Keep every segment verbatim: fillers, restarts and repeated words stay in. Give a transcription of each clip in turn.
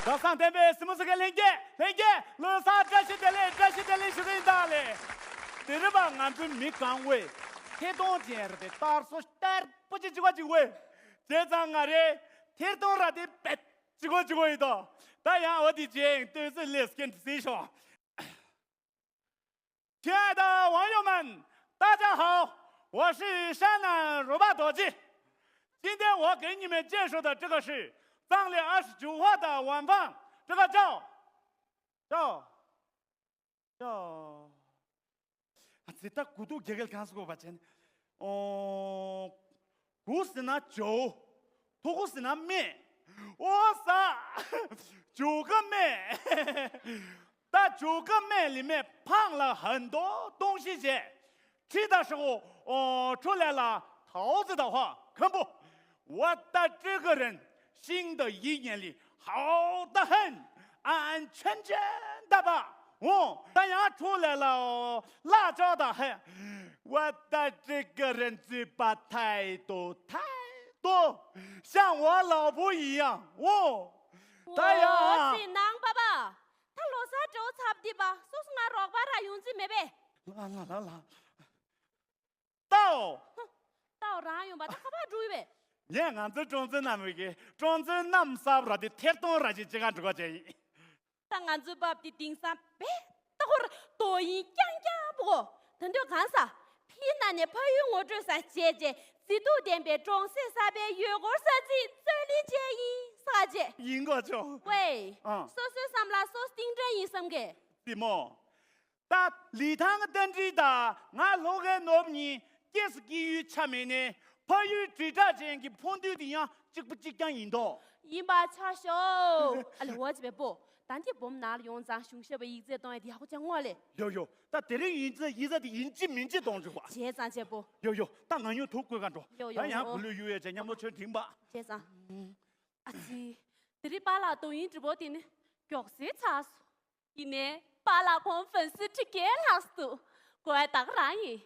གྲྭ་ཚང་བསྟན་པའི་སྲིན་མོ་ཚོ་གི་ལྷན་རྒྱས། ལྷན་རྒྱས་ལོ་གསར་བཀྲ་ཤིས་བདེ་ལེགས། བཀྲ་ཤིས་བདེ་ལེགས་ཞུ་གི་ཡིན་ད་ལེ། དེ་རིང་བ་ང་ཚོའི་མི་གང་བོས་ཐད་གཏོང་ཅན་རེད་དེ་སྟར་སོ་སྟར་པོ་ཅི་ཅི་གོ་ཅི་བོས། བྱས་ཙང་ང་རེ་ཐད་གཏོང་ར་དེ་བེད་ཅི་གོ་ཅི་གོ་ཡིན་ད། ད་ཡང་འོ་དེ་ཅན་ཏོས་ཙི་ལེ་སྐན་ཟི་ཤོ། 亲爱的网友们，大家好，我是山南如巴多吉。今天我给你们介绍的这个是藏历二十九号的晚饭，这个叫叫叫，啊，这大骨头给给看死过吧，真的。哦，古是那酒， 头骨是那面，我操，九个面，但九个面里面放了很多东西去，吃的时候，哦，出来了桃子的话，可不，我的这个人新的一年里好得很，安安全全的吧。哦，太阳出来了，辣椒的很，我的这个人嘴巴太多太 ཏོ། 像我老婆一样། འོ། ད་ཡ། འོ་ཙི་ནང་པ་པ། ད་ལོ་གསར་འགྲོ་ཚབ་དེ་པ་སོ་སོ་ང་རོགས་པ་ར་ཡོང་རྩིས་མེད་པས། ལ་ལ་ལ་ལ། ཏའོ། ཧུ། ཏའོ་རང་ཡོང་པ་ད་ཁ་པར་འགྲོ་ཡི་པས། ངས་ང་ཚོའི་ཀྲོང་ཙེ་རྣམས་ཀྱི་ཀྲོང་ཙེ་རྣམས་གསར་པ་ར་དེ་ཐེར་གཏོང་ར་ཅིག་ཅི་ག་འགྲོ་ག་བྱས་ཡིན། ད་ང་ཚོའི་པབ་དེ་དེང་སང་བེ་ད་ཧོར་དོ་ཡིན་རྐྱང་རྐྱང་པོ་གོ། ད་འདོད་གང་ས་ཕིའི་ནང་ནས་ཕ་ཡུལ་ངོ་སྤྲོད་ས་བྱས་རྗེས་མཛེས་སྡུག་ལྡན་པའི་གྲོང་གསེབ་གསར་པའི་ཡུལ་སྐོར་ས་ཚིགས་རྩོད་ལེན་བྱས་ཡིན་ས་བྱས། ཡིན་གོ་ཆོ། ཝེ། ཨ། སོ་སོའི་བསམ་བློ་སོ་སྟིང་འདྲ་ཡིན་བསམ་གི། སྲིད་མོ། ད་ལི་ཐང་གི་རྟ་མགྲིན་དང་ང་ལྷོ་ཁའི་ནོར་བུ་གཉིས་སྐྱེས་སུ་སྐྱེས་ཡུལ་ཆ་མེད་ནས་ཕ་ཡུལ་དྲིལ་བསྒྲགས་ཅན་གྱི་ཕོ་འདུས་དེ་ཡང་གཅིག་པ་གཅིག་རྐྱང་ཡིན་དོ། ཡིན་པ་ཆ་ཤོག་ཨ་ལེ་འོ་ཅི་བས་པོ། ད་འདི་སྦོམ་ནང་ལ་ཡོང་ཙང་གཞུང་ཞབས་པ་ཡིག་ཚད་གཏོང་ཡ་དེ་ཡག་པོ་ཅང་ངོ་ལེ། ཡོ་ཡོ། ད་དེ་རིང་ཡིན་ཙང་ཡིག་ཚད་དེ་ཡིན་གཅིག་མིན་གཅིག་གཏོང་བཅུག་པ། བྱས་ཙང་བྱས་པོ། ཡོ་ཡོ། ད་ང་ཉོ་ཐུག་དགོས་ག་འགྲོ། ཡོ་ཡོ། ད་ཡང་གུ་ལུས་གཡུག་ཡས་བྱས་མཉམ་པོ་ཆོས་འགྲིག་པ། བྱས་ཙང་། ཨ་ཙི། དེ་རིང་པཱ་ལགས་དོ་ཡིན་འདྲི་པོ་དེ་ནི་མགྱོགས་སེ་ཚར་སོང་། ཡིན་ནའི་པཱ་ལགས་ཁོང་ཧྥན་སི་ཁྲི་བརྒྱད་ལྷག་འདུག་དགོས་ད་ག་རང་ཡིན།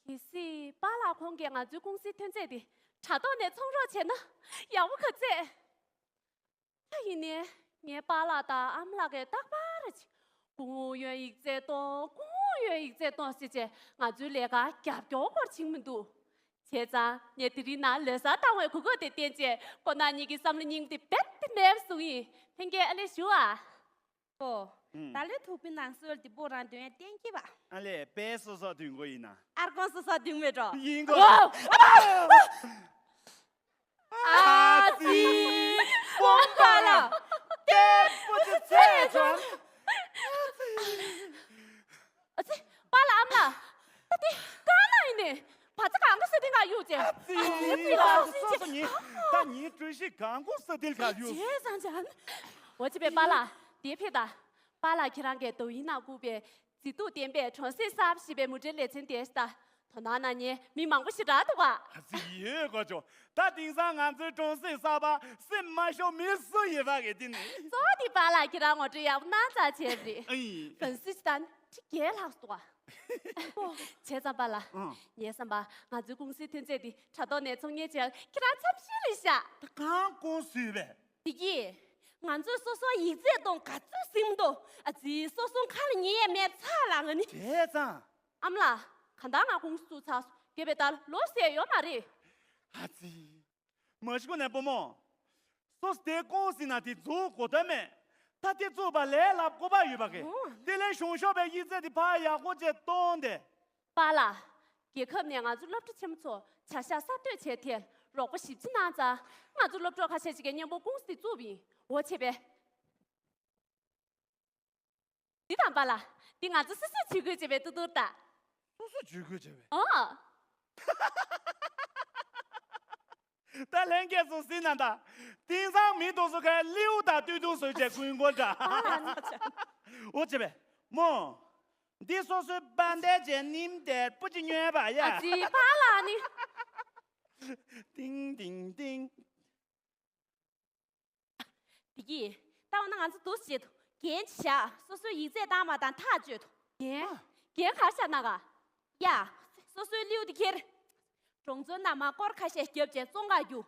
གལ་སྲིད་པཱ་ལགས་ཁོང་གིས་ང་ཚོའི་ཀུང་སིའི་ཐོན་རྫས་དེ་དྲ་ཐོག་ནས་ཚོང་རོགས་བྱས་ན་ཡག་པོ་ག་ཚད། ད་ཡིན་ནའི་ངའི་པཱ་ལགས་དང་ཨ་མ་ལགས་ཀྱིས་རྟག་པར་གཅིག་སྐུ་ངོ་ཡོན་ཡིག་ཚད་གཏོང་། སྐུ་ངོ་ཡོན་ཡིག་ཚད་གཏོང་ཟེར་བྱས་ང་ཚོའི་ལས་ཀ་རྒྱབ་སྐྱོར་སྐོར་བྱེད་མི་འདུག་བྱས་ཙང་ངས་དེ་རིང་ནང་ལོ་གསར་བཏང་བའི་གོ་སྐབས་དེ་བསྟན་བྱས་ཁོ་ན་གཉིས་ཀྱི་བསམ་བློ་རྙིང་པ་དེ་རྦད་དེ་མེད་པ་བཟོ་གི་ཡིན། ལྷན་རྒྱས་ཨ་ལེ་ཞུ་ཨ། ཨོ། ཨུམ། ད་ལོའི་ཐུག་པའི་ནང་སྲོལ་འདི་པོ་རང་འདོན་ཡ་གཏན་འཁེལ་བ། ཨ་ལེ་དཔེ་སོ་སོ་འདོན་དགོས་ཡིན་ན། ཨར་ཀོན་སོ་སོ་འདོན་མེད་འགྲོ། ཡིན་དགོས། ཨོ། ཨ་ཙི། སྤོམ་པ་ལ། ལྟད་པོ་ཅི་ཚད་བྱུང་། ཨ་ཙི། པཱ་ལགས་ཨ་མ་ལགས། ད་དེ་གང་ན་ཡིན་ནི། བ་ཚ་གང་ག་ས་དེ་ག་གཡུག་ཅེ། ཨ་ཙི། ཨ་ཙི། སོ་སོ་ཉིད། ད་ཉིད་བཀྲ་ཤིས་གང་ག་ས་དེ་ག་གཡུག་བྱས་ཙང་ཅང་། འོ་ཅི་པའི་པཱ་ལགས་དེ་ཕེ་ད། པཱ་ལགས་ཁྱེད་རང་གིས་དོ་ཡིན་ན་ཁུག་པའི་མཛེས་སྡུག་ལྡན་པའི་གྲོང་གསེབ་གསར་པ་ཞེས་པའི་མུ་འབྲེལ་ལེ་ཚན་དེ་ད། དོ་སྣང་གནང་མཁན་མི་མང་པོ་ཞིག་རག་འདུག་ག་ཨ་ཙི་ཡོད་གོ་ཆོ། ད་དེང་སང་ང་ཚོའི་གྲོང་གསེབ་གསར་པ་སེམས་མ་ཤོར་མི་སུ་ཡོད་པ་གི་དེ་ནི། གཙོ་བོ་དེ་པཱ་ལགས་ཁྱེད་རང་ངོ་སྤྲོད་ཡག་པོ་གནང་ཙང་བྱས་རེད། ཨི། ཧྥན་སི་ཅི་ད་ཁྲི་བརྒྱད་ལྷག་འདུག་ག་བྱས་ཙང་པཱ་ལགས། ཨང་། ངའི་བསམ་པ་ང་ཚོའི་ཀུང་སིའི་ཐོན་རྫས་འདི་དྲ་ཐོག་ནས་ཚོང་གཉེར་བྱས་ཁྱེད་རང་འཚམས་ཤིང་ལས་བཞག་ད་གང་ཀུང་སི་བས། བདེ་སྐྱིད། ང་ཚོས་སོ་སོའི་ཡིག་ཚད་གཏོང་ག་ཚོད་སེམས་འདུག་ཨ་ཙི་སོ་སོ་ཁ་ལ་ཉན་ཡས་མེད་ཚར་ལ་ང་ནི། བྱས་ཙང་། ཨ་མ་ལགས། གང་ལྟར་ང་ཀུང་སི་བཙུགས་ཚར་སོང་། རྒས་པའི་ད་ལོ་ཟེར་ཡོད་མ་རེད། ཨ་ཙི། མ་གཞི་ཁོ་ནས་བུ་མོ། སོ་སོ་དེ་ཀུང་སི་ན་དེ་འཛུགས་དགོས་དོན་མེད། ད་དེ་བཙུགས་པ་ལས་སླ་པོ་པ་ཡོད་པ་གི། ཨོ། དེ་ལས་གཞུང་ཤོག་པའི་ཡིག་ཚད་དེ་ཕར་ཡག་པོ་བྱས་གཏོང་དེ། པཱ་ལགས། རྒྱལ་ཁབ་ནས་ང་ཚོ་སློབ་གྲྭ་ཆེན་མོ་ཚོ་བྱ་གཞག་གསར་གཏོད་བྱས་ཐད་རོགས་པ་ཞིབ་ཕྱི་གནང་ཙང་། ང་ཚོ་སློབ་གྲོགས་ཁ་ཤས་ཅིག་གིས་མཉམ་པོ་ཀུང་སི་དེ་བཙུགས་པ་ཡིན། འོ་བྱས་པས། འདི་དང་པཱ་ལགས། འདི་ང་ཚོ་སོ་སོས་ཇུས་འགོད་བྱས་པའི་ཏུ་ཏུ་ཏ། སོ་སོས་ཇུས་འགོད་བྱས་པའི། ཨོ། ད་ལྷན་རྒྱས་ཚོ་གཟིགས་གནང་དང་། དེང་སང་མི་དེ་ཚོ་ག་ལེའུ་དང་སྟོད་ཐུང་བཟོས་བྱས་ཀུན་སྒོ་འདྲ། ཨ་ལ་ན་ཆ། འོ་བྱས་པས། མོ། འདི་སོ་སོའི་པཱ་འདས་བྱས་ནིམ་དེར་སྤུ་ཅི་ཉོས་པ་ཡ། ཨ་ཙི་པཱ་ལགས་ནི། ཏིང་ཏིང་ཏིང་། བདེ་སྐྱིད། ད་འོ་ན་ང་ཚོ་འདུག་སེ་བྱེད་དོ། རྒྱན་ཅིག་བཞག་སོ་སོའི་ཡིག་ཚད་བཏང་བ་དང་ཐག་གཅོད་དོ། རྒྱན། ཨ། རྒྱན་ག་རེ་བཞག་ན་ག་ཡ། སོ་སོའི་ལེའུ་དེ་ཁྱེར། གྲོང་ཚོའི་ནང་མར་སྐོར་ཁ་ཤས་བརྒྱབ་བྱས་བཙོང་ག་རྒྱུགས།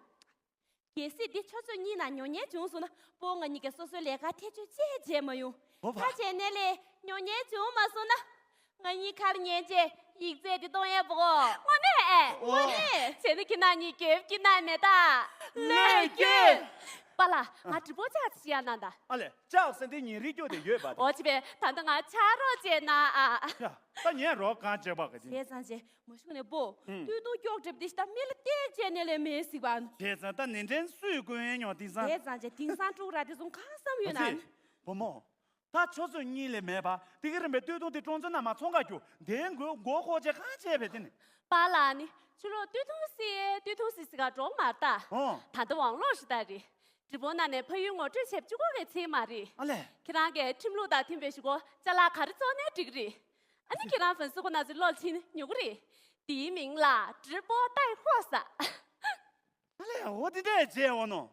གལ་སྲིད་འདི་ཆུ་ཚོད་གཉིས་ནང་ཉོ་མཁན་བྱུང་སོང་ན་སྤོ་ང་གཉིས་ཀྱིས་སོ་སོའི་ལས་ཀ་ཐེ་བྱུས་ཅི་བྱས་མ་ཡོང་། ཧོ་ཕ། ད་བྱས་ནས་ལས་ཉོ་མཁན་བྱུང་མ་སོང་ན། ང་གཉིས་ཁར་ཉན་བྱས་ཡིག་ཚད་དེ་གཏོང་ཡས་པོ། དངོས་གནས་ཨེ། དངོས་གནས། བྱས་ན་ཁྱེད་རྣམ་གཉིས་རྒྱབ་ཀྱི་ན་མེད་ད། ལོས་རྒྱུ། པཱ་ལགས་ང་དྲི་བ་ཅིག་ཞུ་ཡ་གནང་ད། ཨ་ལས་ཅིག་ཟེར་འདི་ཉིན་རེ་སྐྱོ་དེ་ཡོད་པ་དེ། འོ་ཅི་བས་ད་ལྟ་ང་ཆ་རོགས་བྱས་ན་ཨ། ཡ་ད་ཉན་རོགས་གང་བྱེད་པ་ག་ཅི། བྱས་ཙང་བྱས་མ་ཤུགས་ནས་པོ། ཨུམ། སྟོད་ཐུང་སྐྱོག་གྲིབ་དེ་ཤི་ད་མི་ལ་བལྟས་བྱས་ནས་ལས་མེད་སྲིད་པ། བྱས་ཙང་ད་ནན་ཏན་སུས་དཀོན་ཡོད་ཉོ་དེང་སང་། བྱས་ཙང་བྱས་དེང་སང་ཕྲུ་གུ་ར་དེ་ཚོ་གང་བསམ་ཡོད་ན། བུ་མོ། ད་ཆུ་ཚོད་གཉིས་ལས་མེད་པ་དེ་གི་རིམ་པའི་སྟོད་ཐུང་དེ་ཀྲོང་ཚོ་ནང་མ་ཚོང་ཁ་རྒྱུ་དེ་མགོ་མགོ་ཁོག་ཅེས་གང་བྱས་པས་དེ་ནི། པཱ་ལགས་ནི་ཕྱི་ལོགས་སྟོད་ཐུང་སི་སྟོད་ཐུང་སི་སི་ག་འགྲོ་མ་ལྟ། ཨོ། ད་ལྟ་ཝང་ལོག་ཞིག་ལྟ་རེད། འདྲི་པོ་ན་ནས་ཕ་ཡུལ་ངོ་སྤྲོད་བྱེད་བཅུག་གོ་གའི་ཚེ་མ་རེད། ཨ་ལས། ཁྱེད་རང་གིས་ཁྲིམས་ལུགས་དང་མཐུན་པའི་ཞུ་གོ་ཅ་ལག་ག་རེ་བཙོང་ནའི་འགྲིག་རེད། ཨ་ནི་ཁྱེད་རང་ཕན་སུ་གོ་ན་ཚོའི་ལོག་ཕྱིན་ཉོ་གི་རེད། དེའི་མིང་ལ་直播带货ཟེར། ཨ་ལས་འོ་དེ་འདྲས་བྱས་འོ་ནོ།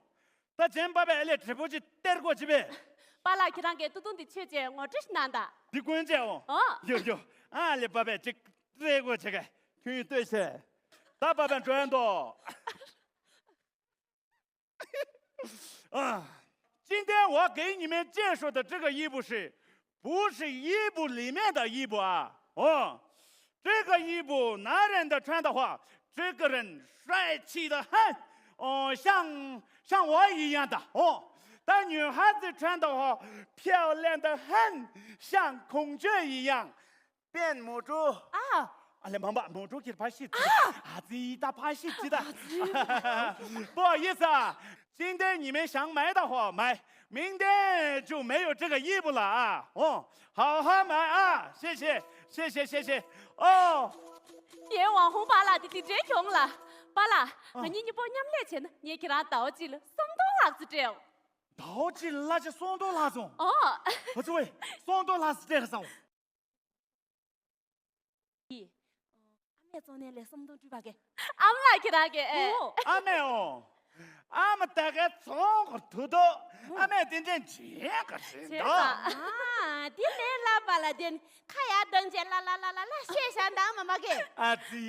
ད་ཅན་པ་པས་ཨ་ལས་དྲི་པོ་ཅིག་སྟེར་དགོས་ཅི་པས། པཱ་ལགས་ཁྱེད་རང་གིས་ཏུ་ཏུང་འདི་ཆོས་ཅན་ངོ་སྤྲོད་ཞིག་གནང་དང་། འདི་ཀུན་བྱས་འོ། ཨོ། ཡོ་ཡོ། ཨ་ལས་པ་པས་ཅིག་སྟེར་དགོས་ཅི་ག་ཁྱོད་ཡིན་ལྟོས་ཤེས། ད་པ་པས་འགྲོ་ཡ་འདོ། 啊，今天我给你们介绍的这个衣服是，不是衣服里面的衣服啊？哦，这个衣服男人的穿的话，这个人帅气的很，哦，像像我一样的哦。但女孩子穿的话，漂亮的很，像孔雀一样。 变母猪。啊。 ཨ་ལས་མང་པ་མོ་ཊོ་ཁྱེར་ཕ་ཤི་ཅི་ད། ཨ་ཙི་ད་ཕ་ཤི་ཅི་ད། 不好意思啊，今天你们想买的话买，明天就没有这个衣服了啊。哦，好好买啊，谢谢，谢谢，谢谢。哦。 ངའི་ཝང་ཧུང་པཱ་ལགས་དེ་དེ་འདྲའི་གྱོང་ལ། པཱ་ལགས་ང་གཉིས་གཉིས་པོ་མཉམ་ལས་བྱས་ན་ངས་ཁྱེད་རང་ཟླ་བ་གཅིག་ལ་སུམ་སྟོང་ལྷག་ཙམ་སྤྲད་འོང་། ཟླ་བ་གཅིག་ལ་ཅི་སུམ་སྟོང་ལྷག་ཙམ། ཨོ། ཨ་ཙི་ཝེ་སུམ་སྟོང་ལྷག་ཙམ་སྤྲད་ག་ཟེར་འོང་། ཨ་མས་བཙོང་ནས་ལས་སུམ་སྟོང་སྤྲད་པ་གས། ཨ་མ་ལགས་ཁྱེད་རང་གིས་ཨེ། ཨོ། ཨ་མས་ཨོ། ཨ་མ་ད་གའི་ཚོང་གི་ཐུག་འདུག་ཨ་མས་དེ་འདྲའི་བྱེད་ག་བྱེད་བྱེད་འདུག་ད། ཨ་དེ་ལས་ལབ་པ་ལ་དེ་ནི་ཁ་ཡར་བཏང་བྱས་ལ་ལ་ལ་ལ་ལ་བཤད་བཞག་འདུག་ཨ་མ་མ་གས། ཨ་ཙི་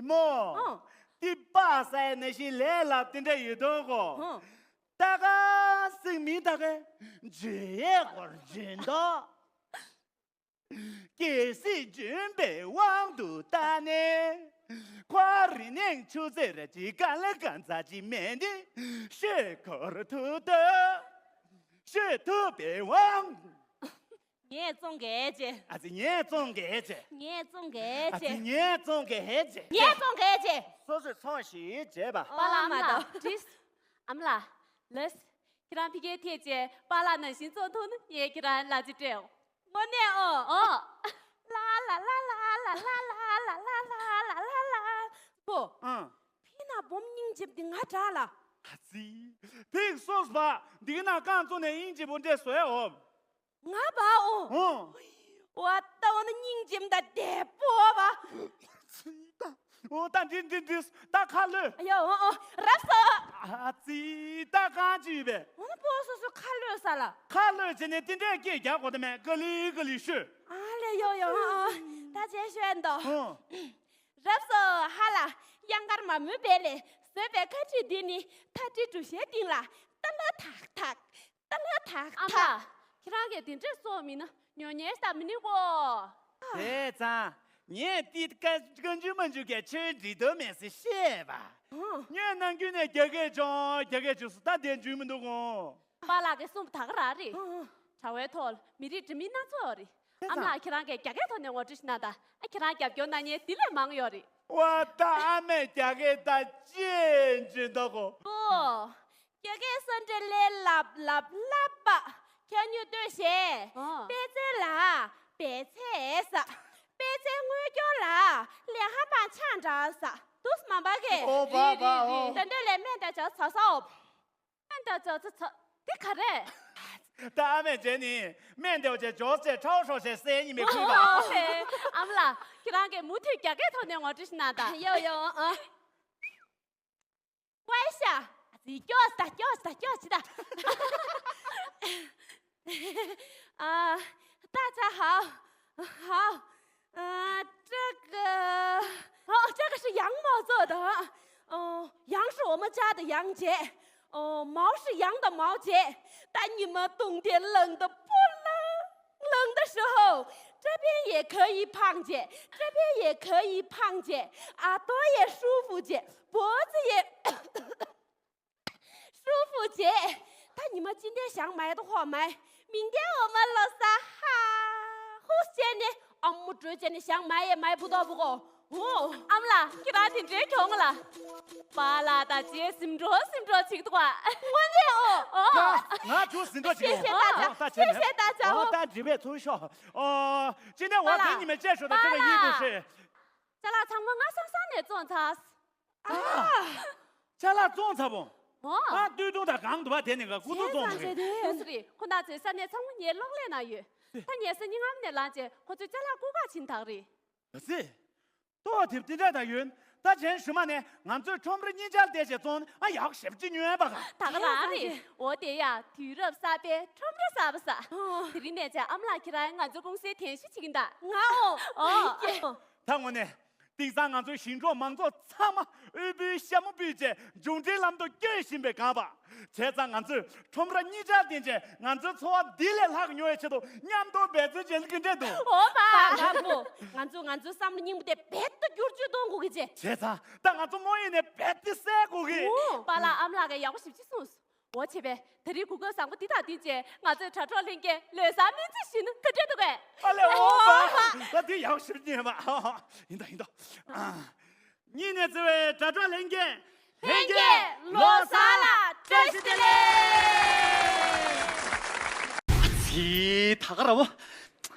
མོ། ཨོ། དེ་པ་སའི་ནས་ཤི་ལས་ལབ་དེ་འདྲ་ཡོད་དོ་གོ། ཨོ། ད་ག་སིང་མི་ད་གའི་བྱེད་ག་བྱེད་འདུག 给谁准备王都大呢？快日年出在了几干了干咋几面的，是可儿土的，是土北王。 ངས་བཙོང་གས་བྱས། ཨ་ཙི་ངས་བཙོང་གས་བྱས། ངས་བཙོང་གས་ཨ་ཙི་བྱས། ངས་བཙོང་གས་བྱས། ངས་བཙོང་གས་བྱས། སོ་སོས་ཚོང་ཞིག་བྱས་པ། པཱ་ལགས་ཨ་མ་ལགས་དྲིས། ཨ་མ་ལགས། ལགས། ཁྱེད་རང་ཕ་གིར་ཐད་བྱས་པཱ་ལགས་ནང་བཞིན་བཙོང་ཐུབ་ན་ངས་ཁྱེད་རང་ལ་ཅིག་སྤྲད་འོང་། དངོས་གནས་ཨོ། ཨོ། ལ་ལ་ལ། པོ། ཨང་། ཕི་ན་སྦོམ་སྙིང་རྗེ་འདི་ང་དྲག་ལ། ཨ་ཙི། ཕིག་སོགས་པ་འདི་ན་རྐང་བཙུགས་ནས་སྙིང་རྗེ་པོ་འདྲ་བཟོས་ཨོ། ང་བ་ཨོ། ཨོ། བ་ད་འོ་ན་སྙིང་རྗེ་ད་དེ་པོ་བ། ཨོ་ད་འདི་འདི་འདི་ད་ཁ་ལོས། ཡ་ཨོ་ཨོ་རབ་སོ། ཨ་ཙི་ད་གང་ཅི་ཡོད་པས། འོ་ན་པོ་སོ་སོ་ཁ་ལོས་ས་ལ། ཁ་ལོས་བྱས་ནས་དེ་འདྲའི་སྐད་རྒྱག་དགོས་དེ་མེད་ག་ལི་ག་ལི་ཤོད། ཨ་ལེ་ཡོ་ཡོ་ཨོ་ཨོ་ད་ཅེ་ཤོད་འདོ། ཨོ། རབ་སོ་ཧ་ལ། གཡང་དཀར་མ་མོའི་བེ་ལས་བཟོས་པའི་ཁ་ཆུ་འདི་ནི་ཐ་ཏི་གྲུ་བཞའི་སྟེང་ལ་ཏ་ལ་ཐག་ཐག་ཏ་ལ་ཐག་ཨ་མ། ཐག་ཁྱེད་རང་གིས་དེ་འདྲས་སོ་མིན་ན་ཉོ་ཉེས་ད་མི་ནི་གོ། བྱས་ཙང་ངས་ཏི་ཀ་ཀ་འཇུ་མ་འཇུ་གའི་ཆོས་འདི་དོ་མེད་སི་ཤེས་པ། ཨོ། ངས་ནམ་རྒྱུན་ནས་རྒྱ་སྐད་ཅོང་རྒྱ་སྐད་ཅོས་སུ་ད་དེ་འཇུ་མི་འདུག་གོ། པཱ་ལགས་ཀྱིས་གསུངས་པ་ད་ག་རང་རེད། ཨོ་ཨོ། དྲ་བའི་ཐོག་ལ་མི་རིགས་འདྲ་མིན་སྣ་ཚོགས་ཡོད་རེད། ཨ་མ་ལགས་ཁྱེད་རང་གིས་རྒྱ་སྐད་ཐོག་ནས་ངོ་སྤྲོད་ཞིག་གནང་དང་། ཨ་ཁྱེད་རང་རྒྱབ་སྐྱོར་གནང་མཁན་དེ་ལས་མང་ཡོད་རེད། ཝ་ད་ཨ་མས་རྒྱ་སྐད་ད་ཅི་འཇུ་འདུག་གོ། པོ། རྒྱ་སྐད་ས་འབྲེལ་ལས་ལབ་ལབ་ལབ་པ། ཁྱོད་ཉོས་ལྟོས་ཞེས། ཨོ། པད་ཚལ་ལ་པད་ཚལ་ས། པད་ཚལ་དངུལ་སྐྱོར་ལ་ལས་ཧ་པང་ཆང་འདྲ་ས། དུས་མ་འབའ་གས། ཨོ་བ་བ་ཨོ། ད་འདོད་ལས་སྨན་དང་ཇ་ཚ་ས་འོབ། སྨན་དང་ཇ་ཚ་ཚ་དེ་ག་རེད། ད་ཨ་མས་བྱས་ནི་སྨན་དེ་བ་ཅེ་ཇོ་ཟེ་ཁྲའོ་ཧྲོ་ཞེས་སེ་ཉི་མའི་ཁུལ་བ། ཨོ་ཧེ། ཨ་མ་ལགས་ཁྱེད་རང་གིས་མུ་མཐུད་རྒྱ་སྐད་ཐོག་ནས་ངོ་སྤྲོད་ཞིག་གནང་དང་། ཡོ་ཡོ་ཨ། 乖一下。 ཨ་ཙི་སྐྱོ་ས་སྐྱོ་ས་སྐྱོ་ཅི་ད། 啊，大家好，好，呃，这个，哦，这个是羊毛做的，哦，羊是我们家的羊节，哦，毛是羊的毛节。但你们冬天冷的不冷？冷的时候，这边也可以胖姐，这边也可以胖姐，耳朵也舒服姐，脖子也舒服姐。但你们今天想买的话买，明天我们老三哈呼先呢，俺们之间的想买也买不到不过。 ཨོ། ཨ་མ་ལགས། ཁྱེད་རང་དེ་འདྲའི་གྱོང་ལ། པཱ་ལགས་དང་རྗེས་ཟིན་འགྲོ་ཟིན་འགྲོ་ཅིག་འདུག་ཨ། དངོས་གནས་ཨོ། ཨོ། ང་ཚོ་ཟིན་འགྲོ་ཅིག་འདུག 谢谢大家 ཨོ། ད་བྱས་ནས། 谢谢大家 ཨོ། ད་འགྲིག་པས་ཚུར་ཤོག་ཨོ། ཅི་ནས་འོ་དེ་ཉི་མའི་བཅད་ཤོག་ད་ཁྱེད་རང་ཡིན་དགོས་ཤེས། ཅ་ལག་ཚང་མ་ང་སང་སང་ནས་བཙོང་ཚར། ཨ། ཅ་ལག་བཙོང་ཚར་བོ། ཨོ། ཨ། སྟོད་ཐུང་དང་གང་འདུག་བ་དེ་ནི་ག་ཀུ་ཐུང་བཙོང་རེད། དེ་སུ་རེད། ཁོ་ན་ཚོའི་ས་གནས་ཚང་མ་ངའི་གློག་ཀླད་ནང་ཡོད། ད་ངས་སང་ཉིན་ངམ་ནས་ལངས་རྗེས་ཁོ་ཚོའི་ཅ་ལག་རྐུ་ག་ཕྱིན་དག་རེད། ཨ་ཙི། ལྟོ་དེབ་དེ་འདྲ་ད་ཡོད། ད་གཞན་ཞུ་མ་ནས་ང་ཚོས་ཁྲོམ་ར་གཉིས་ཆར་བལྟས་བྱས་བཙོང་ཨ་ཡག་ཞེ་པོ་ཅིག་ཉོས་པ་ག་ད་ག་རང་རེད། འོ་དེ་ཡ་དུས་རབས་གསར་པའི་ཁྲོམ་ར་གསར་པ་ས། དེ་རིང་ནས་བྱས་ཨ་མ་ལགས་ཁྱེད་རང་ང་ཚོ་ཀུང་སིའི་གདན་ཞུ་བྱེད་ཀྱིན་གདའ། ང་ཨོ། ཨོ། ད་དངོས་གནས། དེང་སང་ང་ཚོའི་ཞིང་འབྲོག་མང་ཚོགས་ཚང་མ་དབུལ་པོའི་ཤ་མོ་ཕུད་བྱས་མཇུག་འབྲས་ལམ་དུ་བསྐྱོད་བཞིན་པའི་སྒང་པ། བྱས་ཙང་ང་ཚོས་ཁྲོམ་ར་གཉིས་ཆར་བསྟན་བྱས་ང་ཚོའི་འཚོ་བ་འདི་ལས་ལྷག་ཉོ་བའི་ཆེད་དུ་མཉམ་དུ་འབད་བརྩོན་བྱེད་ཀྱི་འདྲ་འདུག་ཨོ་པ། ལགས་པོ། ང་ཚོ་ང་ཚོའི་བསམ་བློ་རྙིང་པ་དེ་རྦད་དེ་བསྒྱུར་བཅོས་གཏོང་དགོས་ཀྱི་ཅེ། བྱས་ཙང་ད་ང་ཚོ་རྨོ་ཡིས་ནས་རྦད་དེ་གསལ་དགོས་ཀྱི། ཨོ། པཱ་ལགས་ཨ་མ་ལགས་ཀྱིས་ཡག་པོ་ཞེ་པོ་ཅིག་གསུངས། འོ་བྱས་པས་ད་རེས་གོ་སྐབས་བཟང་པོ་འདི་དང་བསྟུན་བྱས་ང་ཚོས་དྲ་གྲོགས་ལྷན་རྒྱས་ལོ་གསར་སྨོན་ཚིག་ཞུས་ན་ག་འདྲ་འདུག་གས། ཨ་ལེ་ཨོ་པ། ད་དེ་ཡག་ཤོས་རྙེད་པ། ཡིན་ད་ཡིན་ད། ཨ། སྙིང་ནས་བརྩེ་བའི་དྲ་གྲོགས་ལྷན་རྒྱས། ལྷན་རྒྱས་ལོ་གསར་ལ་བཀྲ་ཤིས་བདེ་ལེགས། ཨ་ཙི། ད་ག་ར་བོ།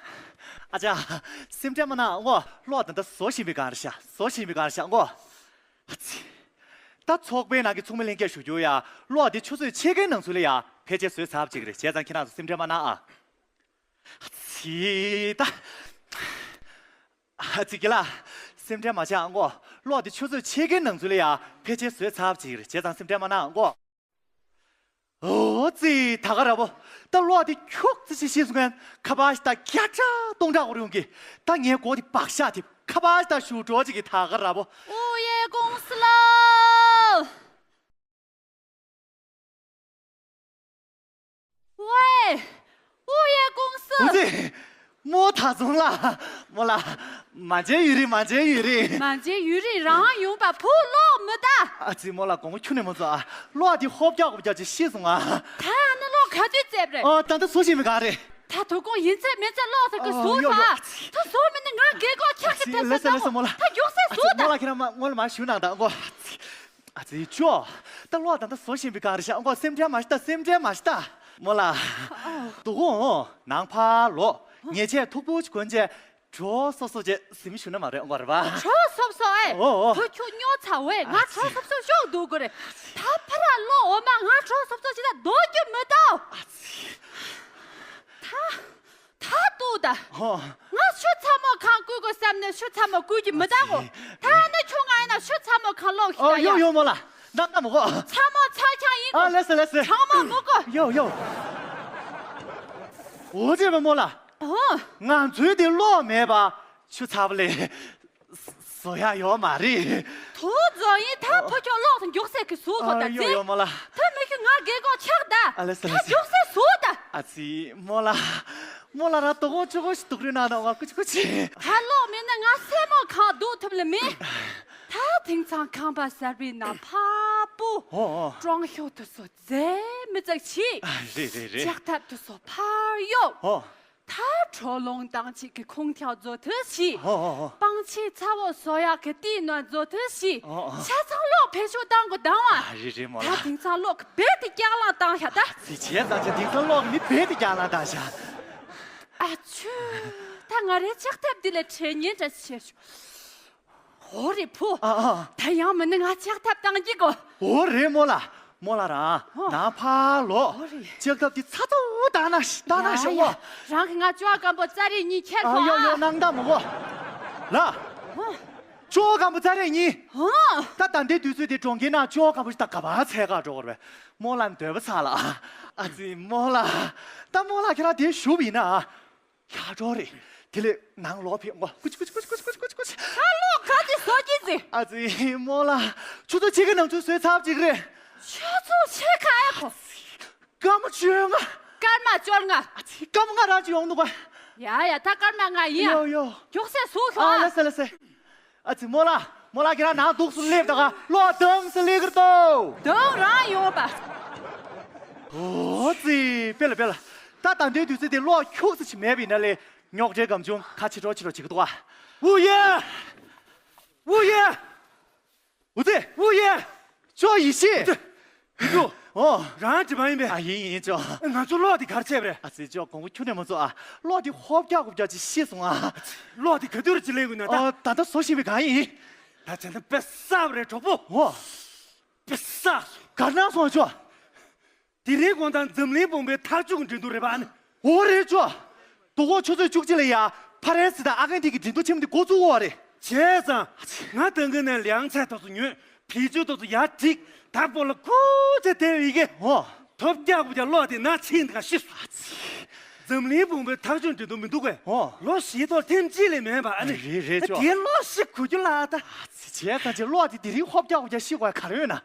ཨ་ཅག་སེམས་ཁྲལ་མ་གནང་ངོ་། གློག་ད་ལྟ་བཟོ་བཞིན་པའི་སྒང་རེད་ཤག་བཟོ་བཞིན་པའི་སྒང་རེད་ཤག་ངོ་། ཨ་ཙི། ད་ཚོགས་པའི་ནང་གི་ཚོགས་མི་ལྷན་རྒྱས་ཞུ་རྒྱུ་ཡ། གློག་འདི་ཆུ་ཚོད་ཕྱེད་ཀའི་ནང་ཚུད་ལ་ཡ་ཕལ་ཆེར་བཟོས་ཚར་བ་ཅིག་རེད། བྱས་ཙང་ཁྱེད་རང་ཚོ་སེམས་ཁྲལ་མ་གནང་ཨ། ཨ་ཙི་ད། ཨ་ཙི་རྒན་ལགས། སེམས་ཁྲལ་མ་བྱེད་ཨ་ངོ་། གློག་འདི་ཆུ་ཚོད་ཕྱེད་ཀའི་ནང་ཚུད་ལ་ཡ་ཕལ་ཆེར་བཟོས་ཚར་བ་ཅིག་རེད། བྱས་ཙང་སེམས་ཁྲལ་མ་གནང་ཨ་ངོ་། ཨོ་ཙི། ད་ག་ར་བོ། ད་གློག་དེ་ཁྱུག་ཙི་ཞིག་ཤི་སོང་ངན། ཁ་པར་ཞིག་ད་བརྒྱ་ཕྲག་སྟོང་ཕྲག་འོར་ཡོང་གི། ད་ངའི་མགོ་དེ་བག་ཤ་དེ་ཁ་པར་ཞིག་ད་ཞུ་འགྲོ་ཅིག་གི། ད་ག་ར་བོ། ཨོ་ཡེ་ཀུང་སི་ལོ། ཝེ། ཨོ་ཡེ་ཀུང་སི། ཨོ་ཙི། རྨོ་ད་ཚོང་ལ། རྨོ་ལགས། མ་མཇལ་ཡུན་རིང་། མ་མཇལ་ཡུན་རིང་། མ་མཇལ་ཡུན་རིང་། རང་ཡོང་པ་བུ་གློག་མི་ད། ཨ་ཙི་རྨོ་ལགས། དགོང་མོ་ཁྱུག་ནས་མ་བཟོ་ཨ། གློག་འདི་ཧོབ་རྒྱག་ཧོབ་རྒྱག་ཅིག་ཤི་སོང་ཨ། ད་ཡང་ན་གློག་ག་དུས་བཙལ་རེད། ཨ། ད་ལྟ་བཟོ་བཞིན་པའི་སྒང་རེད། ད་དོ་དགོང་ཡིན་ཚད་མིན་ཚད་གློག་ཟེར་གི། ཨ། བཟོ་ཡོ་ཡོ། ད། ད་བཟོ་མིན་ན་ང་རྒས་འཁོགས་ཆགས་ཀྱི། ཨ་ཙི། ད་ལེ་སོ་ལེ་སོ་རྨོ་ལགས། ད་མགྱོགས་སེ་བཟོ་ད། རྨོ་ལགས་ཁྱེད་རང་མ་སྔོན་ལ་མ་ཞུ་གནང་དང་ངོ་། ཨ་ཙི། ཨ་ཙི་ཅོ། ད་གློག་ད་ལྟ་བཟོ་བཞིན་པའི་སྒང་རེད་ཤག་ངོ་། སེམས་ཁྲལ་མ་བྱེད་ད། སེམས་ཁྲལ་མ་བྱེད་ད། རྨོ་ལགས། དོ་དགོང་ནང་ཕར་ལོག་ཉལ་ཆས་མཐུག་པོ་ཅིག་གོན་བྱས་གྲོ་སོབ་སོབ་བྱས་གཟིམ་ཞུ་ན་མ་རེད་ངོ་། རེད་པ། གྲོ་སོབ་སོབ་ཨེ། ཨོ་ཨོ། བུ་ཁྱོད་སྨྱོ་ཚར་བས། ང་ཨ་ཙི། གྲོ་སོབ་སོབ་ཤོག་འདུག་དགོས་རེད། ད་ཕར་ལོག་འོ་མ། ང་གྲོ་སོབ་སོབ་བྱེད་ད་འདོད་རྒྱུ་མི་འདུག་ཨ་ཙི། ད། ད་ལྟོས་ད། ཧོ། ང་ཆུ་ཚ་མོ་གང་བསྐོལ་དགོས་བསམ་ནས་ཆུ་ཚ་མོ་བསྐོལ་གྱི་མི་འདུག་གོ། ད་ནི་ཁྱོད་ང་ཡིན་ན་ཆུ་ཚ་མོ་གང་བླུགས་ཤིག་ཨོ་ད་ཡོ་ཡ། ཡོ་རྨོ་ལགས། ད་ད་མོ་གོ། ཚ་མོ་ཚ་རྐྱང་ཡིན་གོ། ཨ་ལེ་སོ་ལེ་སོ། གྲང་མོ་མི་དགོས། ཡོ་ཡོ། འོ་ཙི་རྨོ་ལགས། ཨོ། ང་ཚོའི་དེ་གློག་མེད་པ་ཆུ་ཚ་བ་ལས། བཟོ་ཡག་ཡོད་མ་རེད། དུ་བཟོ་ཡིན་ད། ཕོ་ཁྱོད་གློག་དང་མགྱོགས་སེ་གི་བཟོ་ཐོ་ད། ཨ་ཡོ་ཡོ་རྨོ་ལགས། ད་མི་ཁྱོད་ང་རྒས་འཁོགས་ཆགས་ད། ཨ་ལེ་སོ་ད་ལེ་སོ། མགྱོགས་སེ་བཟོ་ད། ཨ་ཙི་རྨོ་ལགས། རྨོ་ལགས་རང་དོ་དགོང་ཆུ་ཁོལ་ཞིག་དུག་རུས་ནང་ནང་བ་ཀུ་ཅི་ཀུ་ཅི། ད་གློག་མེད་ན་ང་སེན་མོ་གང་བླུགས་ཐུབ་ལེ་མེད། ད་དེང་སང་ཁང་པ་གསར་པའི་ནང་ཕ་བུ། ཨོ་ཨོ། ཀྲོང་ཤོ་དུ་སོ་རྫས་མི་ཙག་ཆི། ཨ་རེད་རེད་རེད། ལྕགས་ཐབ་དུ་སོ་ཕར་གཡོག་ཨོ། ད་དྲོ་ལོང་བཏང་བྱེད་ཀྱི་ཁུངས་ཐག་བཟོ་ཐུབ་ཤིག་ཧོ་ཧོ་ཧོ། སྤང་ཆེན་ཚ་བོ་བཟོ་ཡག་གི་དེའི་ནང་བཟོ་ཐུབ་ཤིག་ཨོ་ཨོ། ཆ་ཚང་གློག་བེད་སྤྱོད་བཏང་དགོས་དང་བ། ཨ་རེད་རེད་རྨོ་ད་ལགས། དེང་སང་གློག་གི་རྦད་དེ་རྒྱག་ལངས་བཏང་ཤག་ད། ཨ་ཙི་བྱས་ཙང་ཆ་དེང་སང་གློག་གི་ནི་རྦད་དེ་རྒྱག་ལངས་བཏང་ཤག་ཨ་ཆུ། ད་ང་རའི་ལྕགས་ཐབ་འདི་ལས་དྲན་ཉེན་འདྲ་ཞིག་བྱས་བྱུང་། ཧོ་རེ་ཕུ། ཨ་ཨ། ད་ཡང་མིན་ན་ང་ལྕགས་ཐབ་བཏང་གི་གོ། ཧོ་རེ་རྨོ་ལགས། རྨོ་ལགས་རང་ཧོ། ནང་ཕར་ལོག་ཧོ་རེ། ལྕགས་ཐབ་དེ་ཚ་ཚ་བོ་བཏང་ན་བཏང་ན་ཡ་ཤོག་ཡ། ངོ་། རང་གི་ང་ཅོ་སྐམ་པོ་རྩ་རིག་གཉིས་ཁྱེར་ཨ་ཤོག་ཡོ་ཡོ། ཨ་གནང་ད་མོ་གོ། ལགས། ཧོ། ཅོ་སྐམ་པོ་རྩ་རིག་གཉིས། ཧོ། ད་ད་ལྟའི་དུས་ཚོད་དེ་གྲོང་ཁྱེར་ནང་ཅོ་སྐམ་པོ་ཞིག་ད་ག་པར་འཚོལ་ག་འགྲོ་དགོས་རེད། རྨོ་ལགས་འདོད་པ་ཚ་ལ། ཨ་ཙི་རྨོ་ལགས། ད་རྨོ་ལགས་ཁྱེད་རང་དེ་ཞུ་བ་ཡིན་ན། ལྷ་གྲོགས་རེད། དེ་ལས་ནང་ལོག་ཕེབས་ངོ་། ཀུ་ཅི་ཀུ་ཅི། ད་གློག་ག་ཚོད་བཟོ་གི་ཟེར། ཨ་ཙི་རྨོ་ལགས། ཆུ་ཚོད་ཕྱེད་ཀའི་ནང་ཚུད་བཟོས་ཚར་བ་ཅིག་རེད། ཁྱོད་ཚོ་ཆེ་ཁ་ཨེ་ཁོ། སྐར་མ་བཅོ་ལྔ། སྐར་མ་བཅོ་ལྔ། ཨ་ཙི། སྐར་མ་ལྔ་རང་ཅིག་ཡོང་འདུག་ག་ཡ་ཡ། ད་སྐར་མ་ལྔ་ཡིན་ཡ། ཡོ་ཡོ། མགྱོགས་སེ་ཟུག་ལྷོ་ཨ། ཨ་ལེ་སེ་ལེ་སེ། ཨ་ཙི། རྨོ་ལགས། རྨོ་ལགས། ཁྱེད་རང་ནང་འདུག་སེ་སླེབས་ད་ག་གློག་དམ་སེ་སླེབས་ཀྱི་རེད་དོ། དམ་རང་ཡོང་བ། ཨོ་ཙི། དཔེ་ལ་དཔེ་ལ། ད་ད་ལྟའི་དུས་ཚོད་དེ་གློག་ཁྱུག་ཙམ་ཞིག་མེད་པ་ཡིན་ན་ལས་རྙོག་དྲའི་སྒམ་ཆུང་ཁ་ཕྱི་དྲོ་ཕྱི་དྲོ་བྱེད་ཀྱི་འདུག་ཨ། ཝུ་ཡེ། ཝུ་ཡེ། ཨུ་ཙི། ཝུ་ཡེ། ཅོ་ཡེ་ཤེས། ཨུ་ཙི། ཡིན་འགྲོ། ཨོ། རང་འགྲིག་མ་ཡིན་པས། ཨ་ཡིན་ཡིན་ཅོ། ང་ཚོ་གློག་འདི་གར་ཆད་པ་རེད། ཨ་ཙི་ཅོ། དགོངས་པ་ཁྱོན་ནས་མ་ཚོམ་ཨ། གློག་འདི་ཧོབ་རྒྱག་ཧོབ་རྒྱག་ཅིག་ཤི་སོང་ཨ། གློག་འདི་ག་དུས་རུ་ཅིག་སླེབས་དགོས་ན་ད། ཨོ་ད་ལྟ་བཟོ་བཞིན་པའི་གང་ཡིན། ད་བྱས་ན་དཔེ་བསགས་པ་རེད་གྲོགས་པོ། ཨོ། དཔེ་བསགས་སོང་། གར་སྣང་སོང་ཨ་ཅོ། དེ་རིང་དགོང་དག་འཛམ་གླིང་བུམ་པའི་ཐག་གཅོད་ཀྱི་འགྲན་བསྡུར་རེད་པ་ཨ་ནི། འོ་རེད་ཅོ། དོ་དགོང་ཆུ་ཚོད་བཅུ་གཅིག་ལ་ཡ་ཕ་རན་སི་དང་ཨ་ཀན་ཐིན་གྱི་འགྲན་བསྡུར་ཆེན་མོ་འདི་འགོ་བཙུགས་ཡོད་རེད། བྱས་ཙང་། ང་ད་གིན་ནས་ལན་ཚྭ་ཏོག་ཙམ་ཉོས། བི་ཅུ་ཏོག་ཙམ་ཡར་བསྒྲིགས། ད་སྤོ་ལོ་ཁུ་ཆེ་དེ་ཡི་གེ། ཨོ། ཐོབ་རྒྱག་པོ་རྒྱག་གློག་དེ་ན་ཕྱིན་ག་ཤི་སོང་། འཛམ་གླིང་བུམ་པའི་ཐག་གཅོད་འགྲན་བསྡུར་མི་འདུག་གས། ཨོ། ལོ་བཞི་ཐོག་ཐེངས་གཅིག་ལས་མེད་པ་ཨ་ནི། རེད་རེད་ཅོ། དེ་གློག་ཤི་གོ་རྒྱུ་ལ་ད། བྱས་ཙང་ཅི་གློག་དེ་དེ་རིང་ཧོབ་རྒྱག་ཧོབ་རྒྱག་ཤི་དགོས་ག་རེ་ཡོད་ན།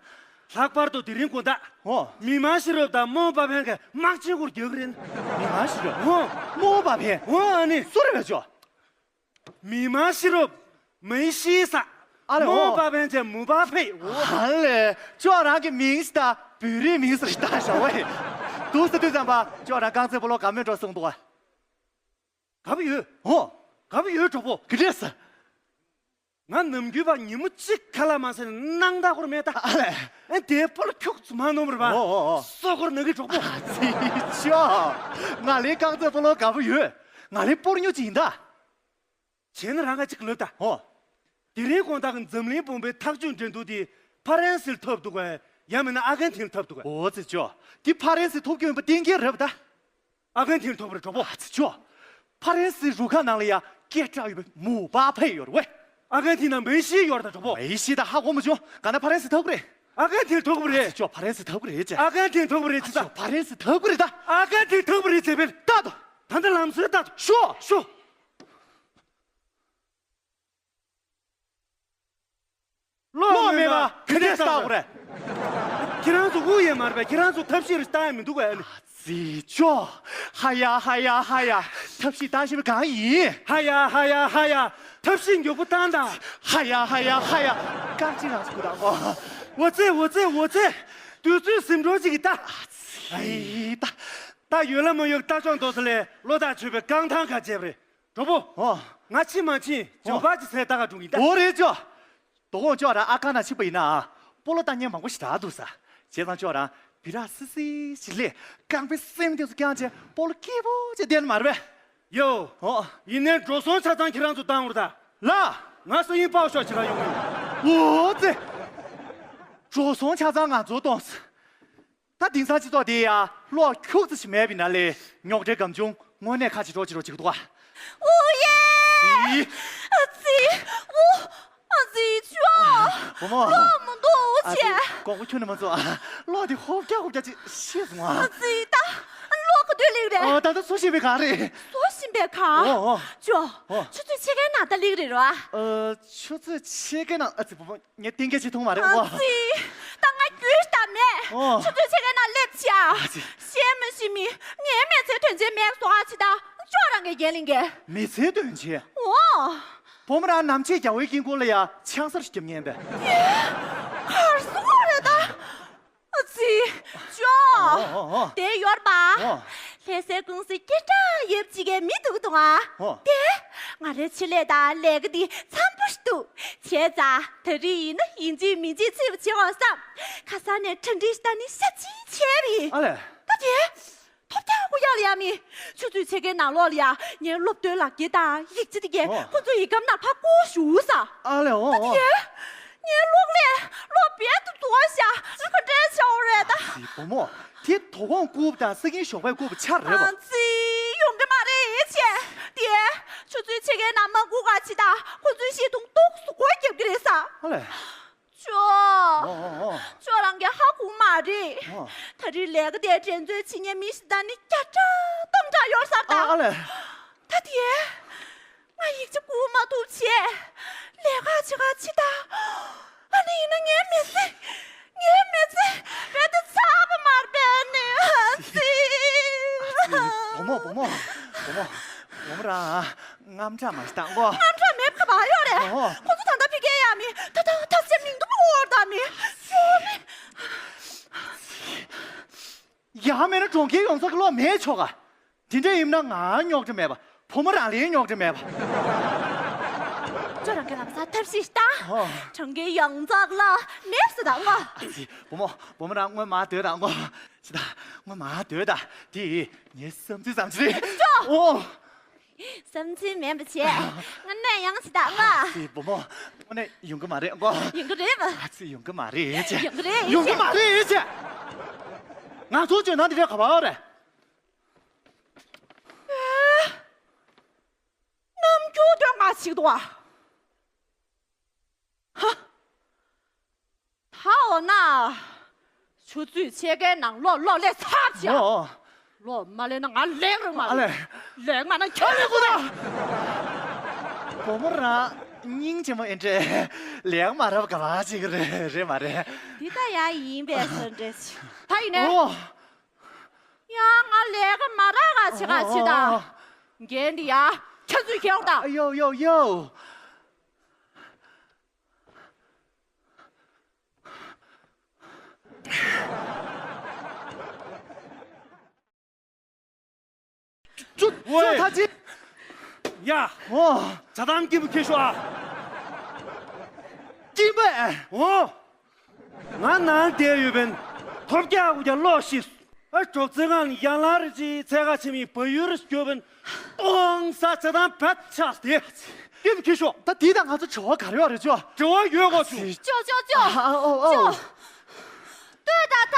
ལྷག་པར་དུ་དེ་རིང་དགོང་དག་ཨོ། མི་མང་ཤེས་རབ་དང་རྨོ་པ་ཕན་གྱི་དམག་ཆེན་སྐོར་རྒྱག་གི་རེད། མི་མང་ཤེས་རབ། ཨོ། རྨོ་པ་ཕན། ཨོ་ཨ་ནི། སུ་རེད་པས་ཅོ། མི་མང་ཤེས་རབ། མི་ཤེས་ས། ཨ་ལེ་ཨོ། རྨོ་པ་ཕན་གྱི་མུ་པ་ཕེ། ཨོ། ཨ་ལེ། ཅོ་རང་གི་མིང་ཞིག་ད་བོད་རིགས་མིང་ཟེར་ཞིག་ད་བྱ་བ་ཡིན། འདུག་སེ་དུས་ཙམ་པ་ཅོ་རང་རྐང་རྩེད་སྤོ་ལོ་དགའ་མོས་འགྲོ་གསུངས་འདུག་ག་ག་པར་ཡོད། ཨོ། ག་པར་ཡོད་གྲོགས་པོ། ག་འདྲས་ཟེར། ང་ནམ་རྒྱུན་པ་ཉིན་མོ་གཅིག་ཁ་ལག་མ་ཟས་ན་སྣང་དག་སྐོར་མེད་ད། ཨ་ལས། ཨེ་དེ་སྤོ་ལོ་ཁྱུག་ཙམ་མ་ནོར་བ། ཨོ་ཨོ་ཨོ། སོ་སྐོར་ན་གི་གྲོགས་པོ། ཨ་ཙི་ཅོ། ང་ལའི་རྐང་རྩེད་སྤོ་ལོ་དགའ་པོ་ཡོད། ང་ལའི་སྤོ་ལོ་ཉོ་ཅིག་ཡིན་ད། བྱས་ན་རང་ང་གཅིག་ལབ་ད། ཨོ། དེ་རིང་དགོང་དག་གི་འཛམ་གླིང་བུམ་པའི་ཐག་གཅོད་འགྲན་བསྡུར་དེ་ཕ་རན་སིར་འཐབ་འདུག་གས། ཡང་མིན་ན་ཨ་ཀན་ཐིན་འཐབ་འདུག་གས། ཨོ་ཙི་ཅོ། དེ་ཕ་རན་སི་ཐོབ་རྒྱུ་ཡིན་པ་གཏན་འཁེལ་རེད་པ་ད། ཨ་ཀན་ཐིན་ཐོབ་རེད་གྲོགས་པོ། ཨ་ཙི་ཅོ། ཕ་རན་སིའི་རུ་ཁག་ནང་ལ་ཡ་སྐད་གྲགས་ཡོད་པའི་མུ་པ་ཕེ་ཡོད་རེད་པས། ཨ་ཀན་ཐིན་ནང་མེ་སི་ཡོད་རེད་ད་གྲོགས་པོ། མེ་སི་ད་ཧ་གོ་མ་བྱུང་། ག་ན་ཕ་རན་སི་ཐོབ་གི་རེད། ཨ་ཀན་ཐིན་ཐོབ་གི་རེད། ཨ་ཙི་ཅོ། ཕ་རན་སི་ཐོབ་གི་རེད་ཅེ། ཨ་ཀན་ཐིན་ཐོབ་གི་རེད་ཅེ་ད། ཨ་ཙི་ཅོ། ཕ་རན་སི་ཐོབ་གི་རེད་ད། ཨ་ཀན་ཐིན་ཐོབ་གི་རེད་ཅེ་བེ་ད་དོ། ད་ད་ལམ་སྲོལ་ད་དོ། ཤོ་ཤོ། གློག་མེད་པ་ག་འདྲས་ལྟ་དགོས་རེད། ཁྱེད་རང་ཚོ་དབུགས་ཡས་མ་རེད་པས། ཁྱེད་རང་ཚོ་ཐབས་ཤེས་རེ་བཏང་ཡ་མི་འདུག་གས། ཙི་ཅོ། ཧ་ཡ་ཧ་ཡ་ཧ་ཡ། ཐབས་ཤེས་བཏང་ཤེས་པ་གང་ཡིན། ཧ་ཡ་ཧ་ཡ་ཧ་ཡ། ཐབས་ཤེས་མགྱོགས་པོ་བཏང་དང་། ཧ་ཡ་ཧ་ཡ་ཧ་ཡ། རྐང་གཅིག་རང་ཚོ་དགོས་དང་གོ། འོ་ཙེ་འོ་ཙེ་འོ་ཙེ། དུས་ཚོད་ཟིན་འགྲོ་ཅིག་གི་ད། ཨ་ཙི། ད་ཡོད་ལ་མ་ཡོད་ལྟ་ཆོག་འདུག་ས་ལས་བློ་ཐག་ཆོད་པའི་རྐང་ཐང་ཁ་བྱས་པ་རེད། གྲོགས་པོ། ཨོ། ང་ཕྱིན་མ་ཕྱིན་ཇོ་ཨོ། བ་ཅི་ཚེ་ལྟ་ག་འགྲོ་གི་ད། འོ་རེད་ཅོ། དོ་དགོང་ཅོ་རང་ཨ་ཁ་ན་ཕྱིན་པ་ཡིན་ན་སྤོ་ལོ་ལྟ་མཁན་མང་པོ་ཞིག་རག་འདུག་ས། བྱས་ཙང་ཅོ་རང་བི་རག་སི་སི་ཞིག་ལས་རྐང་པའི་སེམས་དེ་ཚོ་བརྐྱངས་བྱས་སྤོ་ལོ་སྐྱིད་པོ་བྱས་བསྡད་ནི་མ་རེད་པས། ཡོ། ཨོ། ཡིན་ནའི་འགྲོ་སོང་ཆ་ཚང་ཁྱེད་རང་ཚོ་བཏང་བར་ད། ལ། ང་སང་ཉིན་པགས་ཤོག་ཅིག་རག་ཡོང་གི་ཡོད། འོ་ཙེ། འགྲོ་སོང་ཆ་ཚང་ང་ཚོ་གཏོང་ས། ད་དེང་སང་སྤྱི་ཚོགས་འདི་ཡ་གློག་ཁྱུག་ཙམ་ཞིག་མེད་པའི་ནང་ལས་རྙོག་དྲའི་སྒམ་ཆུང་དངོས་གནས་ཁ་ཕྱི་དྲོ་ཕྱི་དྲོ་ཅིག་འདུག་ག་ཨུ་ཡེ། ཨི། ཨ་ཙི། ཨུ། ཨ་ཙི་ཅོ། བུ་མོ། གློག་མི་འདུག་ཨ་ཙི། ཅེ། དགོངས་པ་ཁྱོན་ནས་མ་ཚོམ། གློག་འདི་ཧོབ་རྒྱག་ཧོབ་རྒྱག་ཅིག་ཤི་སོང་ཨ། ཨ་ཙི་ད། གློག་ག་དུས་སླེབས་རེད། ཨ། ད་ལྟ་བཟོ་བཞིན་པའི་སྒང་རེད། བཟོ་བཞིན་པའི་སྒང་། ཨོ་ཨོ། ཅོ། ཨོ། ཆུ་ཚོད་ཕྱེད་ཀའི་ནང་ད་སླེབས་རེད་རོ། ཨ། ཆུ་ཚོད་ཕྱེད་ཀའི་ནང་། ཨ་ཙི། བུ་མོ། ངས་གཏན་འཁེལ་བྱེད་ཐུབ་མ་རེད་ཨ་ཨོ། ཙི། ད་ང་རྒྱུས་ད་མེད། ཨོ། ཆུ་ཚོད་ཕྱེད་ཀའི་ནང་སླེབས་ཆེ་ཨ། ཨ་ཙི། ཤེས་མི་ཤེས་མི། ངའི་མི་ཚེ་དོན་ཆེན་མེད་སོང་ཨ་ཅི་ད། ཅོ་རང་གི་འགན་ལེན་གི། མི་ཚེ་དོན་ཆེན། ཨོ། བུ་མོ་རང་ནམ་ཕྱེད་རྒྱལ་བའི་དཀྱིལ་འཁོར་ལ་ཡ་ཆང་སར་རྒྱབ་ཉན་པས། ཡེ། གར་སོང་རེད་ད། ཨ་ཙི། ཅོ། ཨོ་ཨོ་ཨོ། དེ་ཡོར་པ། ཨོ། ལྷ་སའི་ཀུང་སི་སྐད་གྲགས་ཡོད་ཅིག་གི་མི་འདུག་གདོང་ཨ། ཨོ། དེ། ང་རའི་ཆེད་ལས་དང་ལས་ཀ་འདི་འཚམ་པོ་ཞིག་འདུག་བྱས་ཙང་ད་རེས་ཡིན་ན་ཡིན་གཅིག་མིན་གཅིག་རྩེད་པ་བྱེད་དགོས་བསམ། ཁ་སང་ནས་གྲ་སྒྲིག་ཞིག་བཏང་ནས་ཞབས་ཕྱི་བྱས་པ་ཡིན། ཨ་ལས། ད་དེ། ཐོབ་རྒྱག་ཧོབ་རྒྱག་ལ་ཡ་མི། ཆུ་ཚོད་ཕྱེད་ཀའི་ནང་ལོགས་ལ་ཡ་ངའི་སློབ་ཐོན་ལག་འཁྱེར་དང་ཡིག་ཆ་དེ་གས་ཨོ། ཁོ་ཚོ་ཡི་གམ་ནང་ཕར་བསྐུར་ཞུ་ས། ཨ་ལས་ཨོ་ད་ཨོ། དེ་ཡ། ངའི་གློག་ཀླད་གློག་རྦད་དེ་རྫོགས་ཤག་ང་ག་འདྲས་བྱས་ཡོད་རེད་ད། ཨ་ཙི་བུ་མོ། དེ་དོ་དགོང་བསྐུར་བ་དང་སང་ཉིན་ཞོགས་པ་བསྐུར་བ་ཆ་རེད་པ། ཨ་ཙི་ཡོང་གི་མ་རེད་ཅེ། དེ་ཆུ་ཚོད་ཕྱེད་ཀའི་ནང་མ་བསྐུར་ག་ཅི་ད་ཁོ་ཚོའི་ཤེས་ཐུང་ཏོག་ཙམ་སྒོ་རྒྱབ་ཀྱི་རེད་ས། ཨ་ལས། ཅོ། ཨོ་ཨོ་ཨོ། ཅོ་རང་གིས་ཧ་གོ་མ་རེད། ཨོ། ད་རེས་ལས་ཀ་དེ་འགྲན་རྩོད་བྱེད་མཁན་མི་ཞིག་ད་ནི་བརྒྱ་ཕྲག་སྟོང་ཕྲག་ཡོད་ས་ད། ཨ་ཨ་ལས། ད་དེ། ང་ཡིག་ཆ་བསྐུར་མ་ཐུབ་བྱས། ལས་ཀ་བྱེད་ག་ཕྱི་ད། ཨ་ནི་ཡིན་ན་ངའི་མི་ཚེ། ངའི་མི་ཚེ་རྦད་དེ་ཚར་བ་མ་རེད་པས་ནི། ཨ་ཙི། བུ་མོ། བུ་མོ། བུ་མོ། བུ་མོ་རང་དངངས་སྐྲག་མ་བྱེད་དང་གོ། དངངས་སྐྲག་མེད་པ་ག་པར་ཡོད་རེད། བུ་མོ། ཁོ་ཚོ་ད་ལྟ་ཕ་གིར་ཡོད་མི། ད་ལྟ་ཐབས་ཤེས་མི་འདུག་པ། འོར་ད་མི་ཡོད་མི། ཡང་མིན་ན་གྲོང་ཁྱེར་ཡོངས་རྫོགས་ཀྱི་གློག་མེད་ཆོག་ག། དེ་འདྲ་ཡིན་ན་ང་རྙོག་དྲ་མེད་པ། བུ་མོ་རང་ལ་རྙོག་དྲ་མེད་པ། ཁྱོད་རང་གི་ལམ་སང་ཐབས་ཤེས་ཤིག་བཏང་། ཨོ། གྲོང་ཁྱེར་ཡོངས་རྫོགས་གློག་མེད་ཟེར་དང་ངོ་། བུ་མོ། བུ་མོ་རང་སྔོན་མར་སྡོད་དང་ངོ་། ཤི་ད། སྔོན་མར་སྡོད་དང་། དེ་ངའི་བསམ་ཚུལ་ཙམ་ཞིག་རེད། ཅོ། ཨོ། བསམ་ཚུལ་མིན་པ་བྱས། ང་གནོད་ཡོང་ཞིག་བཏང་ངོ་། ཨ་ཙི། བུ་མོ། དངོས་གནས་ཡོང་གི་མ་རེད་ངོ་། ཡོང་གི་རེད་པ། ཨ་ཙི། ཡོང་གི་མ་རེད་ཅེས། ཡོང་གི་རེད། ཡོང་གི་མ་རེད་ཅེས། ང་ཚོ་ཇོ་ནང་འདི་འདྲ་ག་པར་ཡོད་རེད། ཨེ། རྣམ་འགྱུར་དེ་ང་ཞིག་འདུག་ཨ། ཧ། ད་འོ་ན། ཆུ་ཚོད་ཕྱེད་ཀའི་ནང་གློག་གློག་ལས་ཚར་བྱ། ཨོ། གློག་མ་ལས་ན་ང་ལེགས་རང་མ་ཨ་ལས། ལེགས་མ་ན་ཁྱོད་ལེགས་དགོས་ད། བུ་མོ་རང་སྙིང་རྗེ་མོ་ཨེ་འདྲས། ལེགས་མ་རབ་ག་བ་ཅིག་རེད། རེད་མ་རེད། འདི་ད་ཡ་ཡིན་པས་སོ་འདྲས། ད་ཡིན་ནས། ཨོ། ཡང་ང་ལས་ཀ་མ་རག་ག་བྱེད་ག་བྱེད་ད། འགན་འདི་ཡ་ཁྱེད་ཚོས་འཁྱེར་ད། ཡོ་ཡོ་ཡོ། ཅུ་ཅུ་ཐ་ཅི། ཡ། ཨོ། ཇ་དམ་སྐྱིད་པོ་ཁྱེར་ཤོག་ཨ། སྐྱིད་པོ། ཨོ། ང་ནང་བསྡད་ཡོད་པས། ཐོབ་རྒྱག་དགོས་རྒྱག་ལོག་ཤིག་ཨ། གྲོགས་ཚེ་སྔ་ཡང་ལ་རེ་ཅི་འཚོལ་ག་ཕྱིན་མི་བལ་ཡུལ་སྐྱོ་བན་ཏོང་ས་ཇ་དམ་བད་ཆགས་ཏེ། སྐྱིད་པོ་ཁྱེར་ཤོག་ད་དེ་དང་ང་ཚོ་བྲེལ་བ་ག་རེ་ཡོད་རེད་ཅོ། བྲེལ་བ་ཡོད་གོ་ཅུ། ཅོ་ཅོ་ཅོ། ཨ་ཨོ་ཨོ། ཅོ། ལྟོས་ད་ད།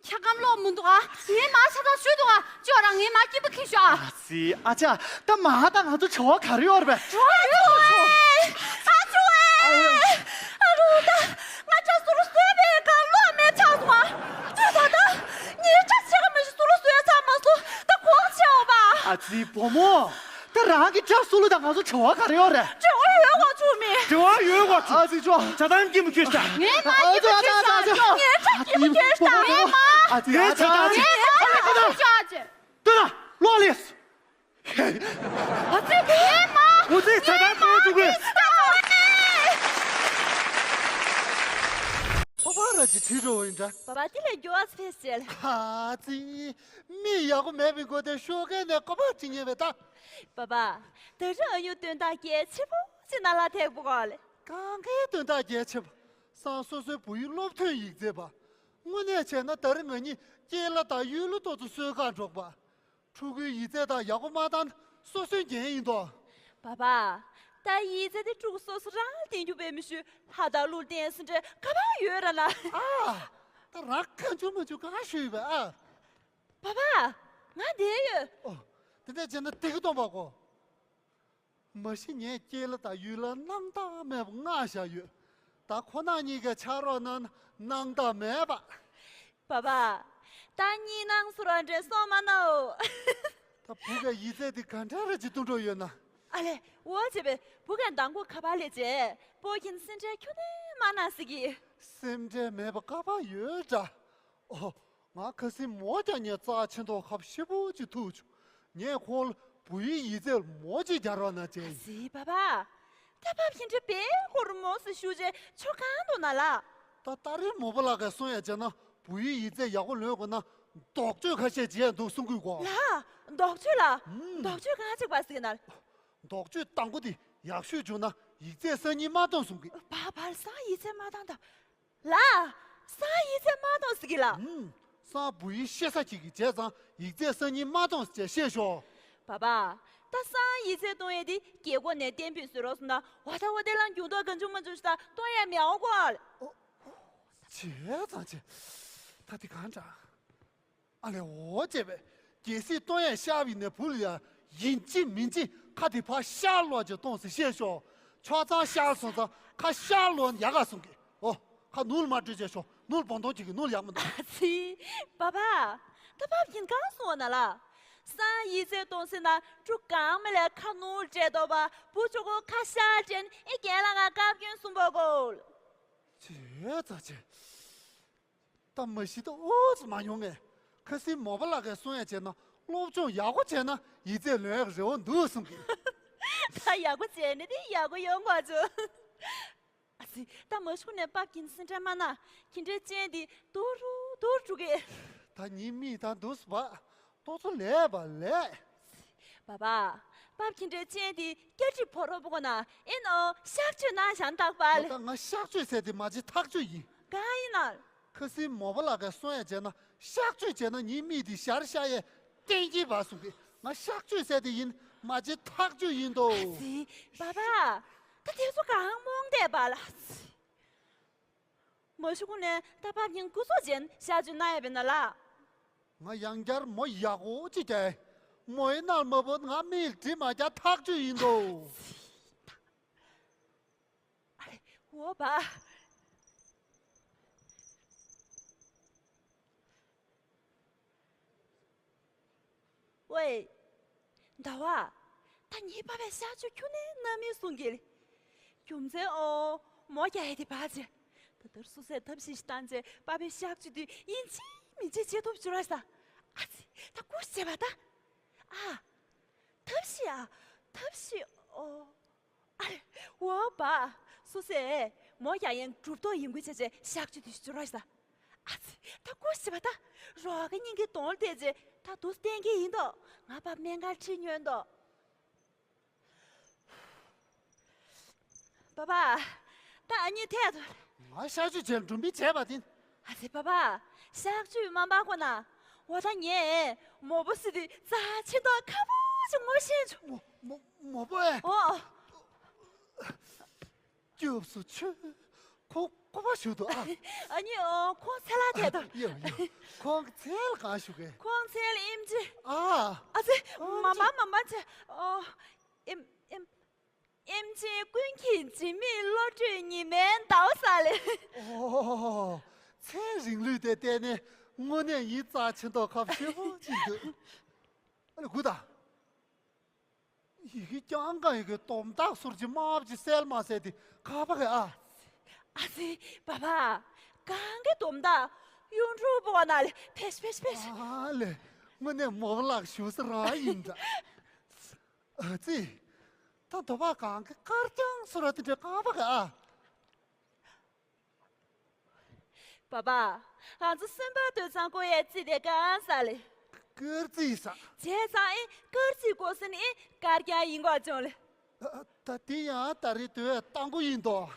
འཁྱག་སྒམ་ལོག་མི་འདུག་ཨ། ངའི་མ་ཆ་ཚང་ཞུས་འདུག་ཨ། ཅོ་རང་ངའི་མ་སྐྱིད་པོ་ཁྱེར་ཤོག་ཨ། ཨ་ཙི། ཨ་ཅག་ད་མ་ད་ང་ཚོ་བྲེལ་བ་ག་རེ་ཡོད་རེད་པས། བྲེལ་བ་ཡོད་ཨ་ཅོ། ཨ་རུ་ད། ང་ཆ་ཟུར་བཟོས་པའི་སྒང་གློག་མེད་ཆགས་སོང་ཨ། ཅོ་ད་ད། ངའི་ཆ་ཆེ་ག་མ་ཞིག་ཟུར་བཟོས་ཚར་མ་སོང་། ད་གོང་ཆེའོ་པ། ཨ་ཙི་བུ་མོ། ད་རང་གི་སྐྲ་སུ་ལུ་དང་ང་ཚོ་བྲེལ་བ་ག་རེ་ཡོད་རེད། བྲེལ་བ་ཡོད་གོ་ཆུ་མི། བྲེལ་བ་ཡོད་གོ་ཆུ། ཨ་ཙི་ཅོ། ཇ་དམ་སྐྱིད་པོ་ཁྱེར་ཤོག་ངའི་མ་སྐྱིད་པོ་ཁྱེར་ཤོག་ཅོ། ངའི་ཆ་སྐྱིད་པོ་ཁྱེར་ཤོག་ངའི་མ། ཨ་ཙི་ཨ་ཙི་ཨ་ཙི། ངའི་མ་སྐྱིད་པོ་ཁྱེར་ཤོག་ཨ་ཙི། ལྟོས་ན་ལོག་ལེས། ཨ་ཙི་ངའི་མ། ཨ་ཙི་ཇ་དམ་སྐྱིད་པོ་ཁྱེར་ཤོག་ཁོ་པ་ར་ཅི་ཁྲིད་འགྲོ་བ་ཡིན་འདྲ། པ་པ་དེ་ལས་མགྱོགས་ཨ་ཙི་ཕེབས་ཤེལ། ཨ་ཙི། མི་ཡག་པོ་མེད་པའི་སྒོ་དེ་ཤོག་ཁན་ནས་ཀོ་པ་ཅི་ཉེ་བའི་ད། པ་པ། ད་རེས་ཨ་ཡུ་དོན་དག་གལ་ཆེ་པོ་ཅིག་ནང་ལ་ཐེག་པོ་གོ་ལེ། གང་གའི་དོན་དག་གལ་ཆེ་པོ། སང་སོ་སོའི་བུ་ཡུག་སློབ་ཐོན་ཡིག་ཚད་པ། དངོས་གནས་བྱས་ན་ད་རེས་ང་གཉིས་སྐྱེས་ལ་དང་ཡུལ་ལ་ཏོག་ཙམ་གསོལ་ཁ་འགྲོགས་པ། ཕྲུ་གུའི་ཡིག་ཚད་དང་ཡག་པོ་མ་བཏང་ན་སོ་སོའི་འགན་ཡིན་དོ། པ་པ། ད་ཡིག་ཚད་དེ་ཕྲུ་གུ་སོ་སོ་རང་ལ་བསྟན་རྒྱུ་བས་མི་ཞུ་ལྷ་དང་ཀླུ་བསྟན་སྲིད་འབྲས་ག་པར་ཡོད་ར་ལ། ཨ། ད་རང་གང་བྱུང་མ་བྱུང་གང་ཞུས་པས་ཨ། པ་པ། ང་བསྡད་ཡོད། ཨོ། དེ་འདྲ་བྱས་ན་དེ་གི་སྟོང་པ་གོ། མ་གཞི་ངས་སྐྱེས་ལ་དང་ཡུལ་ལ་སྣང་དག་མེད་པ་མངགས་བཞག་ཡོད། ད་ཁོ་ན་གཉིས་ཀས་ཕྱག་རོགས་གནང་ན་སྣང་དག་མེད་པ། པ་པ། ད་གཉིས་སྣང་སུ་ར་འདྲེ་སོང་མ་ནའོ། ད་བུ་གའི་ཡིག་ཚད་དེ་ག་འདྲ་ར་ཅིག་བཏུང་འགྲོ་ཡོད་ན། ཨ་ལེ། འོ་བྱས་པས་བུ་གའི་མདང་དགོང་ཁ་པར་ལས་བྱས་སྤོ་ཁྱིན་སེམས་ཁྲལ་ཁྱོན་ནས་མ་གནང་ཟེར་གི། སེམས་ཁྲལ་མེད་པ་ག་པར་ཡོད་འདྲ། ཨོ། ང་ཁ་སང་མོ་རྒྱག་ཉལ་རྩ་ཆེན་ཐོག་ཁབ་ཤེ་པོ་ཅིག་ཐུག་བྱུང་། ངས་ཁོང་ལ་བུ་ཡི་ཡིག་ཚད་ལ་མོ་ཅིག་རྒྱག་རོགས་གནང་བྱས་ཡིན། ཟི་པ་པ། ད་བབ་ཁྱིན་ཁྲི་པའི་ཧོར་མོ་སུ་ཤུ་ཅེ་ཆོ་གང་དུ་ན་ལ། ད་ད་རེས་མོ་པ་ལགས་ཀས་གསུང་ཡ་བྱས་ན་བུ་ཡི་ཡིག་ཚད་ཡག་པོ་ལོན་དགོས་ན་ལྡོག་གཅོད་ཁ་ཤས་བྱས་འདུག་གསུང་གི་གོ། ལ། ལྡོག་གཅོད་ལ། ཨུམ། ལྡོག་གཅོད་གང་ཅིག་པ་ཟིག་ན། ལྡོག་གཅོད་དང་པོ་དེ་ཡག་ཤོས་བྱུང་ན་ཡིག་ཚད་སང་ཉིན་མ་གཏོང་གསུང་གི། བ་བར་སང་ཡིག་ཚད་མ་བཏང་ད། ལ། སང་ཡིག་ཚད་མ་གཏོང་ཟེར་གི་ལ། ཨུམ། སང་བུ་ཡིས་ཤེས་ས་ཁྱེད་ཀྱིས་བྱས་ཙང་ཡིག་ཚད་སང་ཉིན་མ་གཏོང་ཟེར་བཤད་ཤོག་པ་པ། ད་སང་ཡིག་ཚད་གཏོང་ཡས་དེ་རྒྱལ་སྒོ་ནས་གཏན་འབེབས་བཟོས་རོགས་སོང་ན་བ་ད་བ་དེ་ལ་འགྱུར་ལྡོག་གང་བྱུང་མ་བྱུང་ཞིག་ད་གཏོང་ཡས་མེད་འོ་གོ། ཨོ། བྱས་ཙང་བྱས། ད་དེ་གང་འདྲ། ཨ་ལས་འོ་བྱས་པས། གལ་སྲིད་གཏོང་ཡས་ཤར་བ་ཡིན་ན་བུ་ལ་ཡ་ཡིན་གཅིག་མིན་གཅིག་ཁ་དེ་ཕར་ཤར་ལོག་ཅིག་གཏོང་ཟེར་བཤད་ཤོག་ཕྱོགས་མཚམས་ཤར་སོང་ཙང་ཁ་ཤར་ལོག་ཡག་ག་གསུང་གི། ཨོ། ཁ་ནུར་མ་སྤྲོད་བྱས་ཤོག་ནུར་བང་སྟོང་གཅིག་གི་ནུར་ཡག་མི་འདུག་ཨ་ཙི། པ་པ། ད་བབ་ཁྱིན་གང་སོང་བ་ན་ལ། སང་ཡིག་ཚད་གཏོང་ཟེར་ན་ཕྲུ་གུ་གང་མི་ལས་ཁ་ནུར་སྤྲད་དོ་པ་བུ་ཆུ་ཁོ་ཁ་ཤར་སྤྲད་ཨེ་རྒན་ལ་ང་བཀའ་བཀྱོན་གསུང་པོ་གོ། བྱས་ཙང་བྱས། ད་མ་གཞི་ད་ཨོ་ཙི་མ་ཡོང་ངས། ཁ་སང་མོ་པ་ལགས་ཀྱིས་གསུང་ཡ་བྱས་ན་སློབ་སྦྱོང་ཡག་པོ་བྱས་ན་ཡིག་ཚད་ལོན་ཡག་རེ་བ་འདུག་གསུང་གི། ད་ཡག་པོ་བྱས་ན་དེ་ཡག་པོ་ཡོང་གོ་ཚོད། ཨ་ཙི། ད་མ་གཞི་ནས་པབ་ཁྱེད་སེམས་ཁྲལ་མ་གནང་། ཁྱེད་འདྲའི་སྤྱན་དེ་དུར་རུ་དུར་འགྲོ་གི། ད་ཉིན་མིག་ད་འདུག་སེ་བ། ཏོག་ཙམ་ལས་པ་ལས། པ་པ། པབ་ཁྱེད་འདྲའི་སྤྱན་དེ་སྐྱ་གྲིབ་ཕོ་རོ་པོ་གོ་ན་ཨེ་ནོ་གཤག་བཅོས་གནང་བཞག་ན་ད་པ་ལེ། ད་ང་གཤག་བཅོས་ཟེར་དེ་མ་བྱེད་ཐག་ཆོད་ཡིན། གང་ཡིན་ན། ཁ་སང་མོ་པ་ལགས་ཀྱིས་གསུང་ཡ་བྱས་ན་གཤག་བཅོས་བྱས་ན་ཉིན་མིག་དེ་ཞར་ཤར་ཡས་གཏན་འཁེལ་བ་གསུང་གི། ང་གཤག་བཅོས་ཟེར་དེ་ཡིན་མ་བྱེད་ཐག་ཆོད་ཡིན་དོ། ཨ་ཙི། པ་པ། ད་དེ་ཚོ་གང་རྨོངས་བསྡད་པ་ལ། མ་གཞི་ནས་ད་པབ་ཁྱེད་སྐུ་སྲོག་ཅན་གཤག་བཅོས་གནང་ཡ་བས་ན་ལ། ང་ཡང་བསྐྱར་མོ་ཡག་པོ་ཅིག་རྒྱག་མོ་ཡིན་ན་མ་བུ་ང་མིག་དྲི་མ་རྒྱག་ཐག་ཆོད་ཡིན་དོ། ཨ་རེ། འོ་བ། ཝེ། ཟླ་བ། ད་ངའི་པ་ཕས་གཤག་བཅོས་ཁྱོན་ནས་གནང་མིན་གསུང་གི། རྒྱུ་མཚན་ཨོ། མོ་རྒྱག་ཡ་དེ་བ་ཅེ། ད་ལྟར་སུ་སེ་ཐབས་ཤེས་ཤིག་བཏང་རྗེས་པ་ཕའི་གཤག་བཅོས་དུས་ཡིན་གཅིག་མིན་གཅིག་བྱེད་ཐུབ་བཅུག་ར་ས། ཨ་ཙི། ད་སྐུ་བྱེད་པ་ད། ཨ། ཐབས་ཤེས་ཨ། ཐབས་ཤེས་ཨོ། ཨ་རེ། འོ་བ། སུ་སེ། མོ་རྒྱག་ཡན་གྲུབ་ཐོབ་ཡིན་དགོས་བྱས་བྱས་གཤག་བཅོས་དུས་ཤིག་བཅུག་ར་ས། ཨ་ཙི། ད་སྐུ་བྱེད་པ་ད། རོགས་ཀྱི་སྙིང་གི་གདོང་བལྟས་རྗེས་ད་དུས་གཏན་འཁེལ་ཡིན་དོ། ང་པ་སྨན་ཁང་ཁྲིད་ཉོན་དོ། པ་པ། ད་ཨ་ནི་ཐད་དོ། ང་གཤག་བཅོས་བྱས་འགྲུམ་པི་བྱས་པ་དེ། ཨ་ཙི་པ་པ། གཤག་བཅོས་མ་འབའ་ཁོ་ན། འོ་ད་ངས་མོ་བུ་སི་དེ་རྩ་ཆེ་མདོག་ཁ་པོ་ཅིག་ངོ་ཤེས་བྱུང་། མོ་མོ་མོ་བུ་ཨེ། ཨོ། སྐྱབས་སུ་མཆི། ཁོང་ཁོ་པ་ཞུ་དོ་ཨ། ཨ་ནི་ཨོ་ཁོང་ཚེ་ལ་ཐད་དོ། ཡོ་ཡོ། ཁོང་ཚེ་ལ་གང་ཞུ་གི། ཁོང་ཚེ་ལ་ཨེམ་ཆི། ཨ། ཨ་ཙི། ཨ་མ་ཙི། མ་མ་མ་ཙི། ཨོ། ཨེམ་ཨེམ། ཨེམ་ཆིའི་ཀུན་མཁྱེན་འཇིགས་མེད་བློ་གྲོས་ཉི་མའི་ཟླ་བ་ས་ལེ། ཨོ། ཚན་རིག་ལུས་དེ་བལྟས་ནས་དངོས་གནས་ཡིད་རྩ་ཆེ་མདོག་ཁ་པོ་ཞེ་པོ་ཅིག་འདུག་ཨ་ལེ་གུ་ད། ཡི་གེ་རྐྱང་གང་ཡི་གེ་དོམ་དག་སོར་གྱི་དམར་གྱི་གསལ་མ་གསལ་དེ་ཁ་པ་གི་ཨ། ཨ་ཙི་པ་པ། གང་གི་དོམ་དག་གཡུ་འབྲུག་པོ་ན་ལེ་ཕེཤ་ཕེཤ་ཕེཤ། ཨ་ལེ། དངོས་གནས་མོ་བ་ལགས་ཞུ་ས་རང་ཡིན་འདྲ། ཨ་ཙི། ད་དོ་བ་གང་གི་དཀར་རྐྱང་སོ་ར་དེ་འདྲའི་རྐང་པ་ག་ཨ། པ་པ། ང་ཚོ་སེམས་པ་དོད་ཚང་ཀོ་ཡའི་རྩི་དེ་གང་ས་ལེ། དཀར་རྩི་ས། བྱས་ཙང་ཨེ་དཀར་རྩི་ཀོ་སེ་ནི་ཨེ་དཀར་རྐྱང་ཡིན་གོ་ཅོང་ལེ། ད་དེ་ཡང་ད་རེས་དོད་དང་པོ་ཡིན་དོ།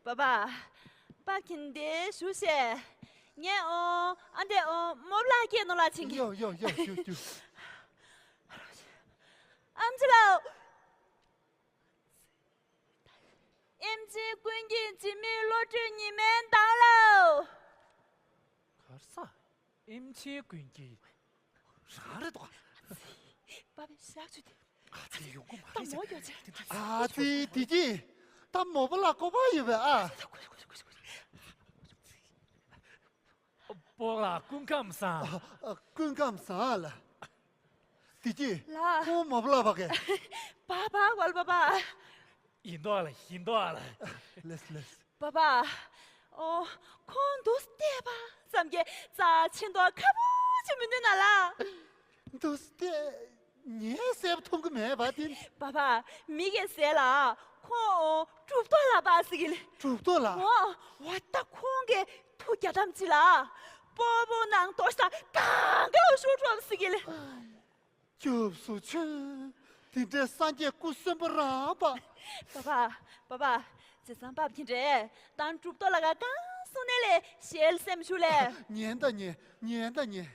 པ་པ། པ་ཁྱིན་དེ་ཞུ་ཤེ། ངས་ཨོ་ཨ་འདྲེ་ཨོ་མོ་བླ་སྐྱེས་ནོ་ལ་ཆིང་གི། ཡོ་ཡོ་ཡོ་ཞུ་ཞུ། ཨམ་ཆི་ལའོ། ཨེམ་ཆི་ཀུན་གྱི་འཇིགས་མེད་བློ་གྲོས་ཉི་མའི་མདངས་ལའོ། གར་ས། ཨེམ་ཆི་ཀུན་གྱི། རང་རེད་དོ། པ་པའི་ཤག་ཆུ་དེ། ཨ་ཙི་ཡོང་གོ་མ་རེད་ད་མོ་ཡོད་ཅེ། ཨ་ཙི་དེ་གྱིས། ད་མོ་པ་ལ་ཀོ་པ་ཡོད་པས་ཨ། པོ་ལ་སྐུ་ཁམས་བཟང་། ཨ། ཨ། སྐུ་ཁམས་བཟང་ལ། དེ་གྱིས། ལ། ཁོང་མ་བུ་ལ་བ་གས། པ་པ་ཝལ་པ་པ། ཡིན་དོ་ལ་ཡིན་དོ་ལ། ལེས་ལེས། པ་པ། ཨོ། ཁོང་འདུག་བལྟས་པ་ཙམ་གྱིས་རྩ་ཆེ་མདོག་ཁ་པོ་ཅིག་མི་འདུག་ན་ལ། འདུག་བལྟས། ངས་གསལ་པོ་མཐོང་གི་མེད་པ་དེ། པ་པ། མི་གས་ཟེར་ལ། ཁོང་གྲུབ་ཐོབ་ལགས་པ་ཟེར་གི་ལེ། གྲུབ་ཐོབ་ལགས། འོ། འོ་ད་ཁོང་གིས་ཐུགས་རྒྱ་ཐམ་ཅི་ལ། སྤོ་བོ་ནང་དོ་ཤ་གང་ག་ལ་ཤོར་འགྲོ་ཟེར་གི་ལེ། སྐྱབས་སུ་མཆི། དེ་འདྲའི་སངས་རྒྱས་སྐུ་གསོན་པོ་རང་པ། པ་པ། པ་པ། བྱས་ཙང་པ་ཁྱེད་འདྲས་དང་གྲུབ་ཐོབ་ལགས་ཀ་གང་གསུང་ནས་ལས་ཞལ་སེམས་ཞུ་ལས། ཉན་ད་ཉན། ཉན་ད་ཉན།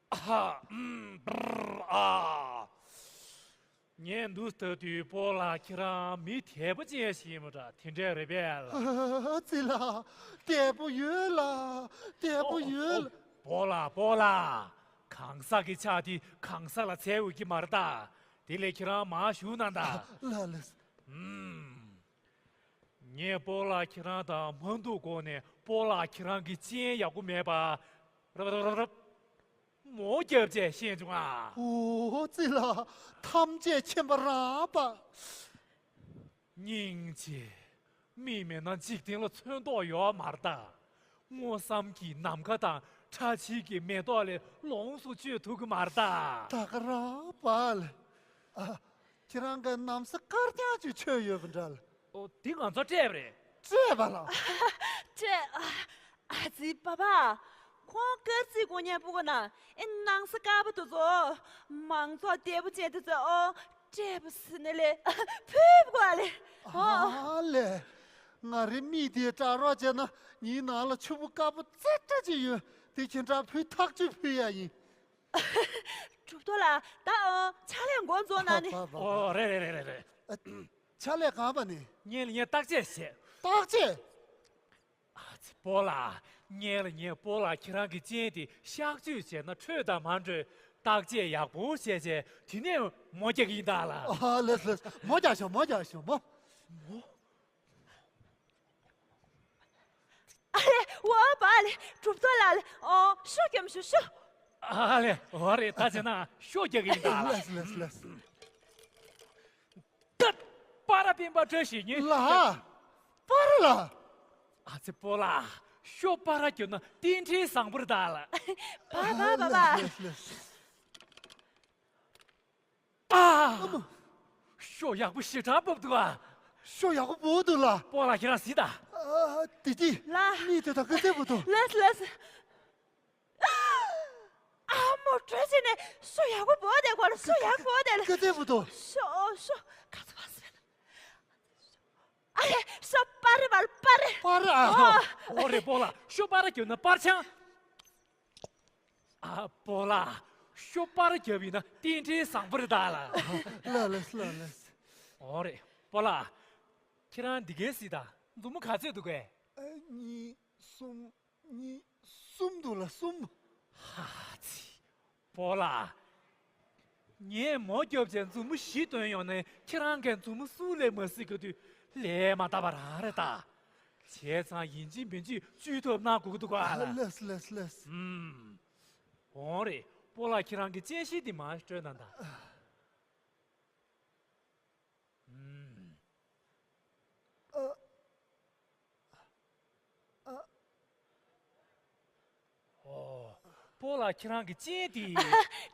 ཨ་ཧ། ཨུམ། བྲ། ཨ། ངས་འདུག་ལྟ་དུས་སྤོ་ལགས་ཁྱེད་རང་མི་དད་པོ་ཅན་ཞིག་ཡིན་པ་འདྲ་དེ་འདྲས་རེད་པས་ལ། ཨ་ཙི་ལགས། དད་པོ་ཡོད་ལགས། དད་པོ་ཡོད་ལགས། སྤོ་ལགས་སྤོ་ལགས། གང་ཟག་གི་ཕྱག་དེ་གང་ཟག་ལ་འཚལ་འོས་ཀྱི་མ་རེད་ད། དེ་ལས་ཁྱེད་རང་མར་བཞུགས་གནང་ད། ལགས་ལགས། ཨུམ། ངས་སྤོ་ལགས་ཁྱེད་རང་དང་མ་འདུག་གོང་ནས་སྤོ་ལགས་ཁྱེད་རང་གི་སྤྱན་ཡག་པོ་མེད་པ། རབ་རབ་རབ་རབ། མོ་རྒྱབ་བྱས་ཤེས་བྱུང་ཨ། འོ་ཙི་ལགས། ཐམས་ཅད་མཁྱེན་པ་རང་པ། སྙིང་རྗེ། མི་མེད་ན་འཇིག་རྟེན་ལ་ཚོན་མདོག་ཡོད་མ་རེད་ད། སྔོ་བསངས་ཀྱི་ནམ་མཁའ་དང་ཁྲ་ཆིལ་གྱི་མེ་ཏོག་ལས་ལོངས་སུ་སྤྱོད་ཐུབ་ཀྱི་མ་རེད་ད། ད་ག་རང་བ་ལ། ཨ། ཁྱེད་རང་གི་ན་བཟའ་དཀར་རྐྱང་ཅིག་མཆོད་ཡོད་པ་འདྲ་ལ། ཨོ། འདི་ང་ཚོ་སྤྲད་པ་རེད། སྤྲད་པ་ལ། སྤྲད། ཨ་ཙི་པ་པ། ཁོང་དཀར་རྩིས་སྐུ་བརྙན་སྤུ་གུ་ན་ཨེ་ན་བཟའ་དཀར་པོ་དེ་ཚོ། མང་ཚོགས་བདེ་པོ་ཅན་དེ་ཚོ་ཨོ། སྤྲད་པ་ཟེར་ནས་ལས་ཕུལ་བ་ལས། ཨོ། ཨ་ལས། ང་རའི་མིག་དེ་སྐྲག་རོགས་བྱས་ན་ངའི་ནང་ལ་ཕྱུ་པ་དཀར་པོ་ཙེ་ཏྲ་ཅིག་ཡོད། དེ་ཁྱེད་རང་ཕུལ་ཐག་ཆོད་ཕུལ་ཡ་ཡིན། གྲུབ་ཐོབ་ལགས། ད་ཨོ་ཕྱག་ལས་འགོ་འཛུགས་གནང་ནི། ཨོ། རེད་རེད་རེད་རེད། ཨ། ཕྱག་ལས་གང་པ་ནི། ངས་ལ་ངས་བརྟག་དཔྱད་བྱས། བརྟག་དཔྱད། ཨ་ཙི་སྤོ་ལགས། ངས་ལ་ངས་སྤོ་ལགས་ཁྱེད་རང་གི་སྤྱན་དེ་གཤག་བཅོས་བྱས་ན་འཕྲོད་དང་མ་འཕྲོད་བརྟག་དཔྱད་ཡག་པོ་བྱས་བྱས་དེ་ནས་མོ་རྒྱག་གི་ཡིན་ད་ལ། ཨ་ལས་ལས། མོ་རྒྱག་ཤོག་མོ་རྒྱག་ཤོག་མོ། མོ། ཨ་ལེ། ཝ་པ་ལེ། གྲུབ་ཐོབ་ལགས་ལེ། ཨོ་ཤོ་རྒྱབ་ཤོ་ཤོ། ཨ་ལེ། འོ་རེད། ད་བྱས་ན་ཤོ་རྒྱག་གི་ཡིན་ད་ལ། ལས་ལས་ལས། ད་པ་ར་སྤེན་པ་བཀྲ་ཤིས་ཉིན། ལ། པ་ར་ལ། ཨ་ཙི་སྤོ་ལགས། ཤོ་པ་ར་རྒྱབ་ན་རྟེན་འབྲེལ་བཟང་པོ་རེད་ད་ལ། པ་པ་པ་པ། ལས་ལས་ལས། ཨ། ཨ་མ། ཤོ་ཡག་པོ་ཞེ་དྲག་བབས་འདུག་ཨ། ཤོ་ཡག་པོ་བབས་འདུག་ལ། སྤོ་ལགས་ཁྱེད་རང་གཟིགས་དང་། ཨ། བདེ་སྐྱིད། ལ། མིག་དེ་དང་སྐུ་ཚེ་བུ་དང་། ལས་ལས། ཨ་མོ་བྲོས་བྱས་ནས་ཤོ་ཡག་པོ་བབས་དེ་གོ་ལ། ཤོ་ཡག་པོ་བབས་དེ་ལ། སྐུ་ཚེ་བུ་དང་། ཤོ་ཤོ་ག་ཚོད་བ་སི། ཨ་ལེ། ཤོ་པ་རེ་བ་ལ་པ་རེ། པ་རེ་ཨ། ཨོ། ཨོ་རེད་སྤོ་ལགས། ཤོ་པ་ར་རྒྱབ་ན་པར་ཆང་། ཨ་སྤོ་ལགས། ཤོ་པར་རྒྱབ་ཡིན་ན་རྟེན་འབྲེལ་བཟང་པོ་རེད་ད་ལ། ལ་ལ་ལ་ལ། འོ་རེད་སྤོ་ལགས། ཁྱེད་རང་འདི་གའི་གཟིགས་དང་། མཛུབ་མོ་ག་ཚོད་འདུག་གས། ཨ། གཉིས། གསུམ། གཉིས། གསུམ་འདུག་ལ་གསུམ། ཧ་ཙི། སྤོ་ལགས། ངས་མོ་རྒྱབ་བྱས་མཛུབ་མོ་བཞི་བཏོན་ཡོང་ནས་ཁྱེད་རང་གིས་མཛུབ་མོ་གསུམ་ལས་མ་གཟིགས་ག་དུས་ལས་མ་བཏབ་པ་རང་རེད་ད། བྱས་ཙང་ཡིན་གཅིག་མིན་གཅིག་བཅོས་ཐབས་གནང་དགོས་ཀྱི་འདུག་ག་ལ། ལགས་ལགས་ལགས། ཨུམ། འོང་རེད། སྤོ་ལགས་ཁྱེད་རང་གི་སྤྱན་ཤེལ་འདི་མར་སྤྲོད་གནང་དང་། ཨུམ། ཨ། ཨ། ཨོ། སྤོ་ལགས་ཁྱེད་རང་གི་སྤྱན་དེ།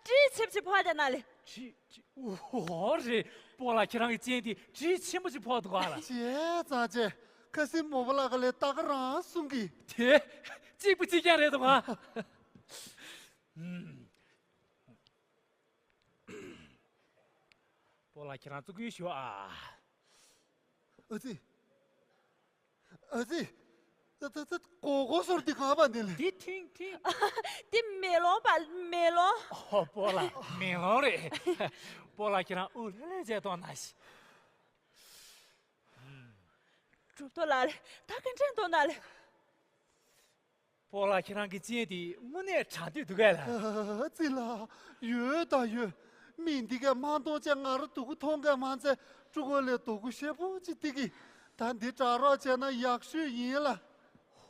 དྲི་ཆེན་པོ་ཅིག་ཕོག་བསྡད་ན་ལེ། དྲི་དྲི། ཨོ་རེད། སྤོ་ལགས་ཁྱེད་རང་གི་སྤྱན་དེ་དྲི་ཆེན་པོ་ཅིག་ཕོག་འདུག་ག་ལ། བྱས་ཙང་ཅེ། ཁ་སེང་མོ་པ་ལགས་ཀྱིས་ལེ་ད་ག་རང་གསུང་གི། དེ་གཅིག་པ་གཅིག་རྐྱང་རེད་འདུག་ག། ཨུམ། སྤོ་ལགས་ཁྱེད་རང་ཙུག་གུ་ཞུ་ཨ། ཨ་ཙི། ཨ་ཙི། ད་ད་ད་གོ་གོ་སོར་འདི་ག་པ་འདི་ལ། འདི་ཐིང་ཐིང་། འདི་མེ་ལོང་པ་མེ་ལོང་། ཨོ་སྤོ་ལགས་མེ་ལོང་རེད། སྤོ་ལགས་ཁྱེད་རང་དབུགས་ལྷོད་ལྷོད་བྱས་གཏོང་ན་ཤི། གྲུབ་ཐོབ་ལགས་ལེ་ད་ག་འདྲས་གཏོང་ན་ལེ། སྤོ་ལགས་ཁྱེད་རང་གི་སྤྱན་དེ་དངོས་གནས་དྲང་བདེན་འདུག་གས་ལ། ཨ་ཙི་ལགས། ཡོད་ད་ཡོད། མིག་འདི་གས་མ་མཐོང་ཆེ་ང་རང་སྡུག་གུ་མཐོང་གས་མ་ཚད་ཕྲུ་གུ་ལས་སྡུག་གུ་ཞེ་པོ་ཅིག་སྟེར་གི། ད་འདི་དྲག་རོགས་བྱས་ན་ཡག་ཤོས་ཡིན་ལ།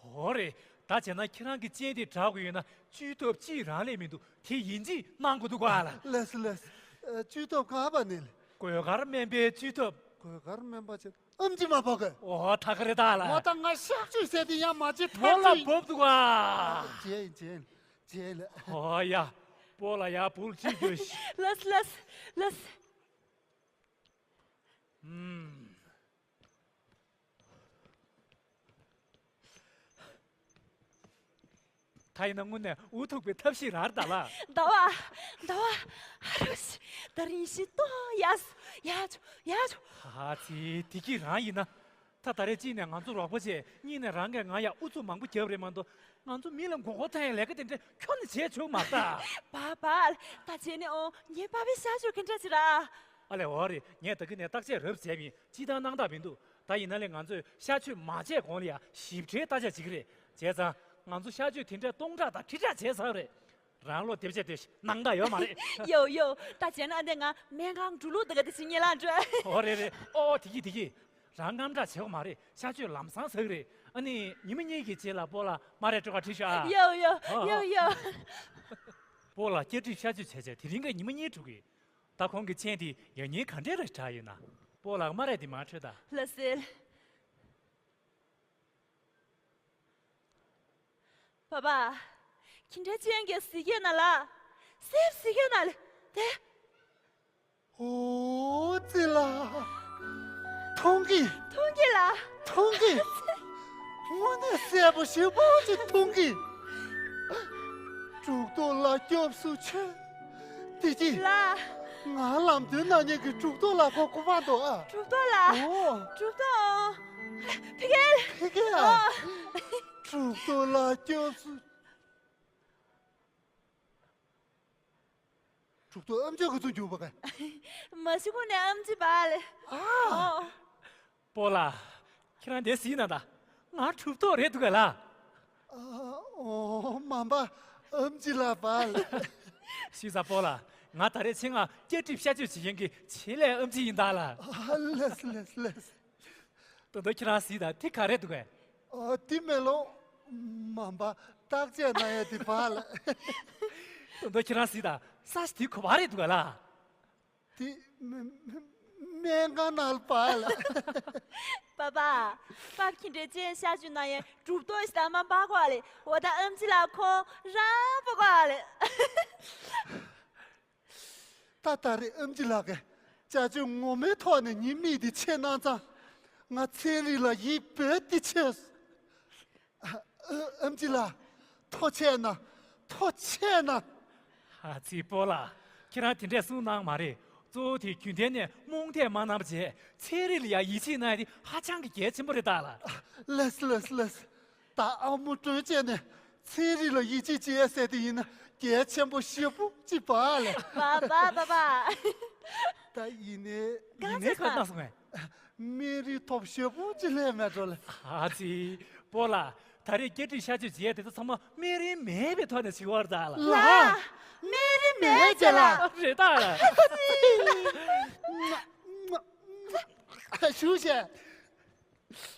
འོ་རེད། ད་བྱས་ན་ཁྱེད་རང་གི་སྤྱན་དེ་དྲག་དགོས་ཡོད་ན་བཅོས་ཐབས་གཅིག་རང་ལས་མི་འདུག་དེ་ཡིན་གཅིག་གནང་དགོས་འདུག་ག་ལ། ལགས་སོ་ལགས་སོ། ཨ། བཅོས་ཐབས་ག་པ་ནས་ལེ། གོས་དཀར་སྨན་པའི་བཅོས་ཐབས། གོས་དཀར་སྨན་པ་ཆེ། ཨམ་ཆི་མ་བབས་གི། ཨོ་ད་ག་རེད་ད་ལ། ཨོ་ད་ང་གཤག་བཅོས་བྱས་ཏེ་ཡང་མ་བྱེད་ཐག་མོ་ལ་ཆོད་ཡིན། བབས་འདུག་ག། བྱས་ཡིན་བྱས་ཡིན་བྱས་ཡིན་ལ། ཨོ་ཡ། སྤོ་ལགས་ཡ་བུལ་ཁྲིད་དགོས་ཤིག་ལགས་ལགས་ལགས། ཨུམ། ད་ཡིན་ན་དངོས་གནས་འུ་ཐུག་པའི་ཐབས་ཤེས་རར་ད་ལ། ཟླ་བ། ཟླ་བ། ཧ་རུ་ཤི། ད་རིང་ཤི་ཏོ་ཡ་སུ། ཡ་ཆོ། ཡ་ཆོ། ཧ་ཙི་དེ་གི་རང་ཡིན་ན། ད་ད་རེས་གཅིག་ནས་ང་ཚོ་རོགས་པ་བྱས། གཉིས་ནས་རང་གིས་ང་ཡ་ཨུ་ཚུགས་མང་པོ་བརྒྱབ་རེད་མ་གཏོགས། ང་ཚོ་མི་ལ་མགོ་སྐོར་ཐེབས་ཡ་ལས་ཀ་དེ་འདྲ་ཁྱོན་ནས་བྱས་ཆོག་མ་རེད་ད། བ་བ། ད་བྱས་ནས་ཨོ་ངའི་པ་ཕའི་ཤ་ཆོས་ག་འདྲ་བྱེད་ར། ཨ་ལས་འོ་རེད། ངས་ད་གིན་ནས་བརྟག་དཔྱད་རབ་བྱས་མིན་སྤྱིར་བཏང་སྣང་དག་མི་འདུག་ད་ཡིན་ན་ལས་ང་ཚོས་ཤ་ཆོས་མ་བྱས་གོང་ལ་ཡ་ཞིབ་ཕྲའི་བརྟག་དཔྱད་བྱེད་ཀྱི་རེད། བྱས་ཙང་ང་ཚོ་ཤ་ཆོས་དེ་འདྲ་སྟོང་ཕྲག་དང་ཁྲི་ཕྲག་བྱས་ཚར་རེད། རང་བློ་བདེ་བྱས་སྡོད་ཤིག་སྣང་དག་ཡོད་མ་རེད། ཡོ་ཡོ། ད་བྱས་ན་ཨ་འདི་ང་སྨན་ཁང་འགྲོ་ལུགས་འདི་ག་དེ་ཕྱི་ཉིན་ལ་འགྲོ། ཨོ་རེད་རེད། ཨོ་དེ་གི་དེ་གི། རང་དངངས་སྐྲག་བྱེད་དགོས་མ་རེད། ཤ་ཆོས་ལམ་སང་ཟ་གི་རེད། ཨ་ནི་ཉི་མ་གཉིས་ཀྱི་རྗེས་ལ་སྤོ་ལགས་མ་རེད་སྤྲོ་ག་ཁྲིད་ཤོག་ཨ། ཡོ་ཡོ། ཨོ་ཡོ་ཡོ། སྤོ་ལགས་སྐྱ་ཁྲིད་ཤ་ཆོས་བྱས་བྱས་དེ་རིང་གི་ཉི་མ་གཉིས་འགྲོ་གི། ད་ཁོང་གི་མཆན་དེ་ཡང་སྙིང་ག་འདྲས་རེ་དྲག་ཡོད་ན། སྤོ་ལགས་མ་རེད་དེ་མ་འཕྲོད་ད། ལགས་སེ། པ་པ། ཁྱི་འདྲ་ཅན་གྱི་ཟི་གེ་ན་ལ། སེབ་ཟི་གེ་ན་ལ། དེ། ཨོ་ཙི་ལ། མཐོང་གི། མཐོང་གི་ལ། མཐོང་གི། དངོས་གནས་གསལ་པོ་ཞེ་པོ་ཅིག་མཐོང་གི། གྲུབ་ཐོབ་ལགས་སྐྱབས་སུ་མཆི། དེ་གྱིས། ལ། ང་ལམ་སྟོན་གནང་མཁན་གྱི་གྲུབ་ཐོབ་ལགས་ཁོ་གོ་བ་འདུག་ཨ། གྲུབ་ཐོབ་ལགས། ཨོ། གྲུབ་ཐོབ། ཕ་གི། ཕ་གི་ཨ། ཨོ། གྲུབ་ཐོབ་ལགས་སྐྱབས་སུ། གྲུབ་ཐོབ་ཨེམ་ཆི་ག་ཚོད་འགྱུར་བ་ག་མ་གཞི་ཁོ་ནས་ཨེམ་ཆི་པ་ལེ། ཨ། ཨོ། སྤོ་ལགས། ཁྱེད་རང་འདིར་གཟིགས་ན་ད། ང་གྲུབ་ཐོབ་རེད་འདུག་ག་ལ། ཨ། ཨོ། མ་པ། ཨེམ་ཆི་ལགས་པ་ལེ། ཤི་ས་སྤོ་ལགས། ང་ད་རེས་ཆེད་མངགས་སྐྱ་ཁྲིད་བཤའ་བཅོས་བྱེད་མཁན་གྱི་ཆེད་ལས་ཨེམ་ཆི་ཡིན་ད་ལ། ཨ། ལགས་ལགས་ལགས། ད་དུང་ཁྱེད་རང་གཟིགས་དང་དེ་ག་རེ་འདུག་གས། ཨ། དེ་མེ་ལོང་། མ་པ་བརྟག་དཔྱད་གནང་ཡས་དེ་པ་ལ། ད་དུང་ཁྱེད་རང་གཟིགས་དང་ས་གཞི་དེ་ག་པར་རེད་འདུག་གས་ལ། དེ་སྨན་ཁང་ནང་ལ་པ་ལ། པ་པ། པ་ཁྱི་འདྲ་ཅན་བཤའ་བཅོས་གནང་ཡས་གྲུབ་ཐོབ་ཞིག་དང་མ་པ་གོ་ལེ། འོ་ད་ཨེམ་ཆི་ལགས་ཁོང་རང་པ་གོ་ལེ། ད་ད་རེས་ཨེམ་ཆི་ལགས་ཀྱིས་བྱ་སྤྱོད་ངོ་མའི་ཐོག་ནས་ཉེས་དམིགས་དེ་ཕྱེ་གནང་ཙང་། ང་ཚན་རིག་ལ་ཡིད་དཔེ་གཏིང་ཆེ། ཨ། ཨེམ་ཆི་ལགས། ཐུགས་རྗེ་གནང་། ཐུགས་རྗེ་གནང་། ཨ་ཙི་སྤོ་ལགས། ཁྱེད་རང་དེ་འདྲས་གསུངས་གནང་མ་རེད། གཙོ་བོ་དེ་རྒྱུན་ལྡན་ནས་རྨོངས་དད་མ་གནང་བ་བྱས། ཚན་རིག་ལ་ཡང་ཡིད་ཆེས་གནང་ཡ་དེ་ཧ་ཅང་གི་གལ་ཆེན་པོ་རེད་ད་ལ། ལགས་ལགས་ལགས། ད་ཨ་མོ་སྤྲོན་བྱས་ནས་ཚན་རིག་ལ་ཡིད་ཆེས་བྱེད་ཡ་ཟེར་དེ་ཡིན་ན་གལ་ཆེན་པོ་ཞེ་པོ་ཅིག་པ་ལེ། པ་པ་པ་པ། ད་ཡིན་ནའི། གང་ཡིན་ནའི་ཚེ་ག་གནང་སོང་ངས། སྨན་རིན་ཐོབ་ཞེ་པོ་ཅིག་ལེན་མེད་འགྲོ་ལེ། ཨ་ཙི། སྤོ་ལགས། ད་རེས་སྐྱ་ཁྲིད་བཤའ་བཅོས་བྱེད་ཡས་དེ་ཚོ་ཚང་མ་སྨན་རིན་མེད་པའི་ཐོག་ནས་བྱེད་པ་རེད་ད་ལ། ལ། སྨན་རིན་མེད་ཅེ་ལ། རེད་ད་ལ། ཞུ་བྱས།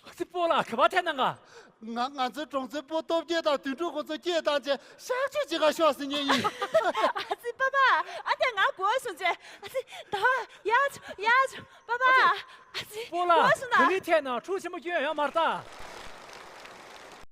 ཨ་ཙི་སྤོ་ལགས་ག་པར་ཐད་གནང་ག་ང་ང་ཚོའི་གྲོང་ཚོའི་སྤོ་སྟོབས་རྒྱས་དང་དོན་གྲུབ་ཁོང་ཚོ་སྐད་བཏང་བྱས་གཤག་བཅོས་བྱེད་ག་ཤོག་ཟེར་མཁན་ཡིན། ཨ་ཙི་པ་པ། ཨ་དེ་ང་དགོས་སོང་བྱས། ཨ་ཙི་ད་བ་ཡག་བྱུང་ཡག་བྱུང་པ་པ། ཨ་ཙི་སྤོ་ལགས་དགོས་སོང་ན། ག་ལེར་ཐད་ན་འཁྲུག་ཆེན་པོ་སྐྱོན་ཡོད་མ་རེད་ད།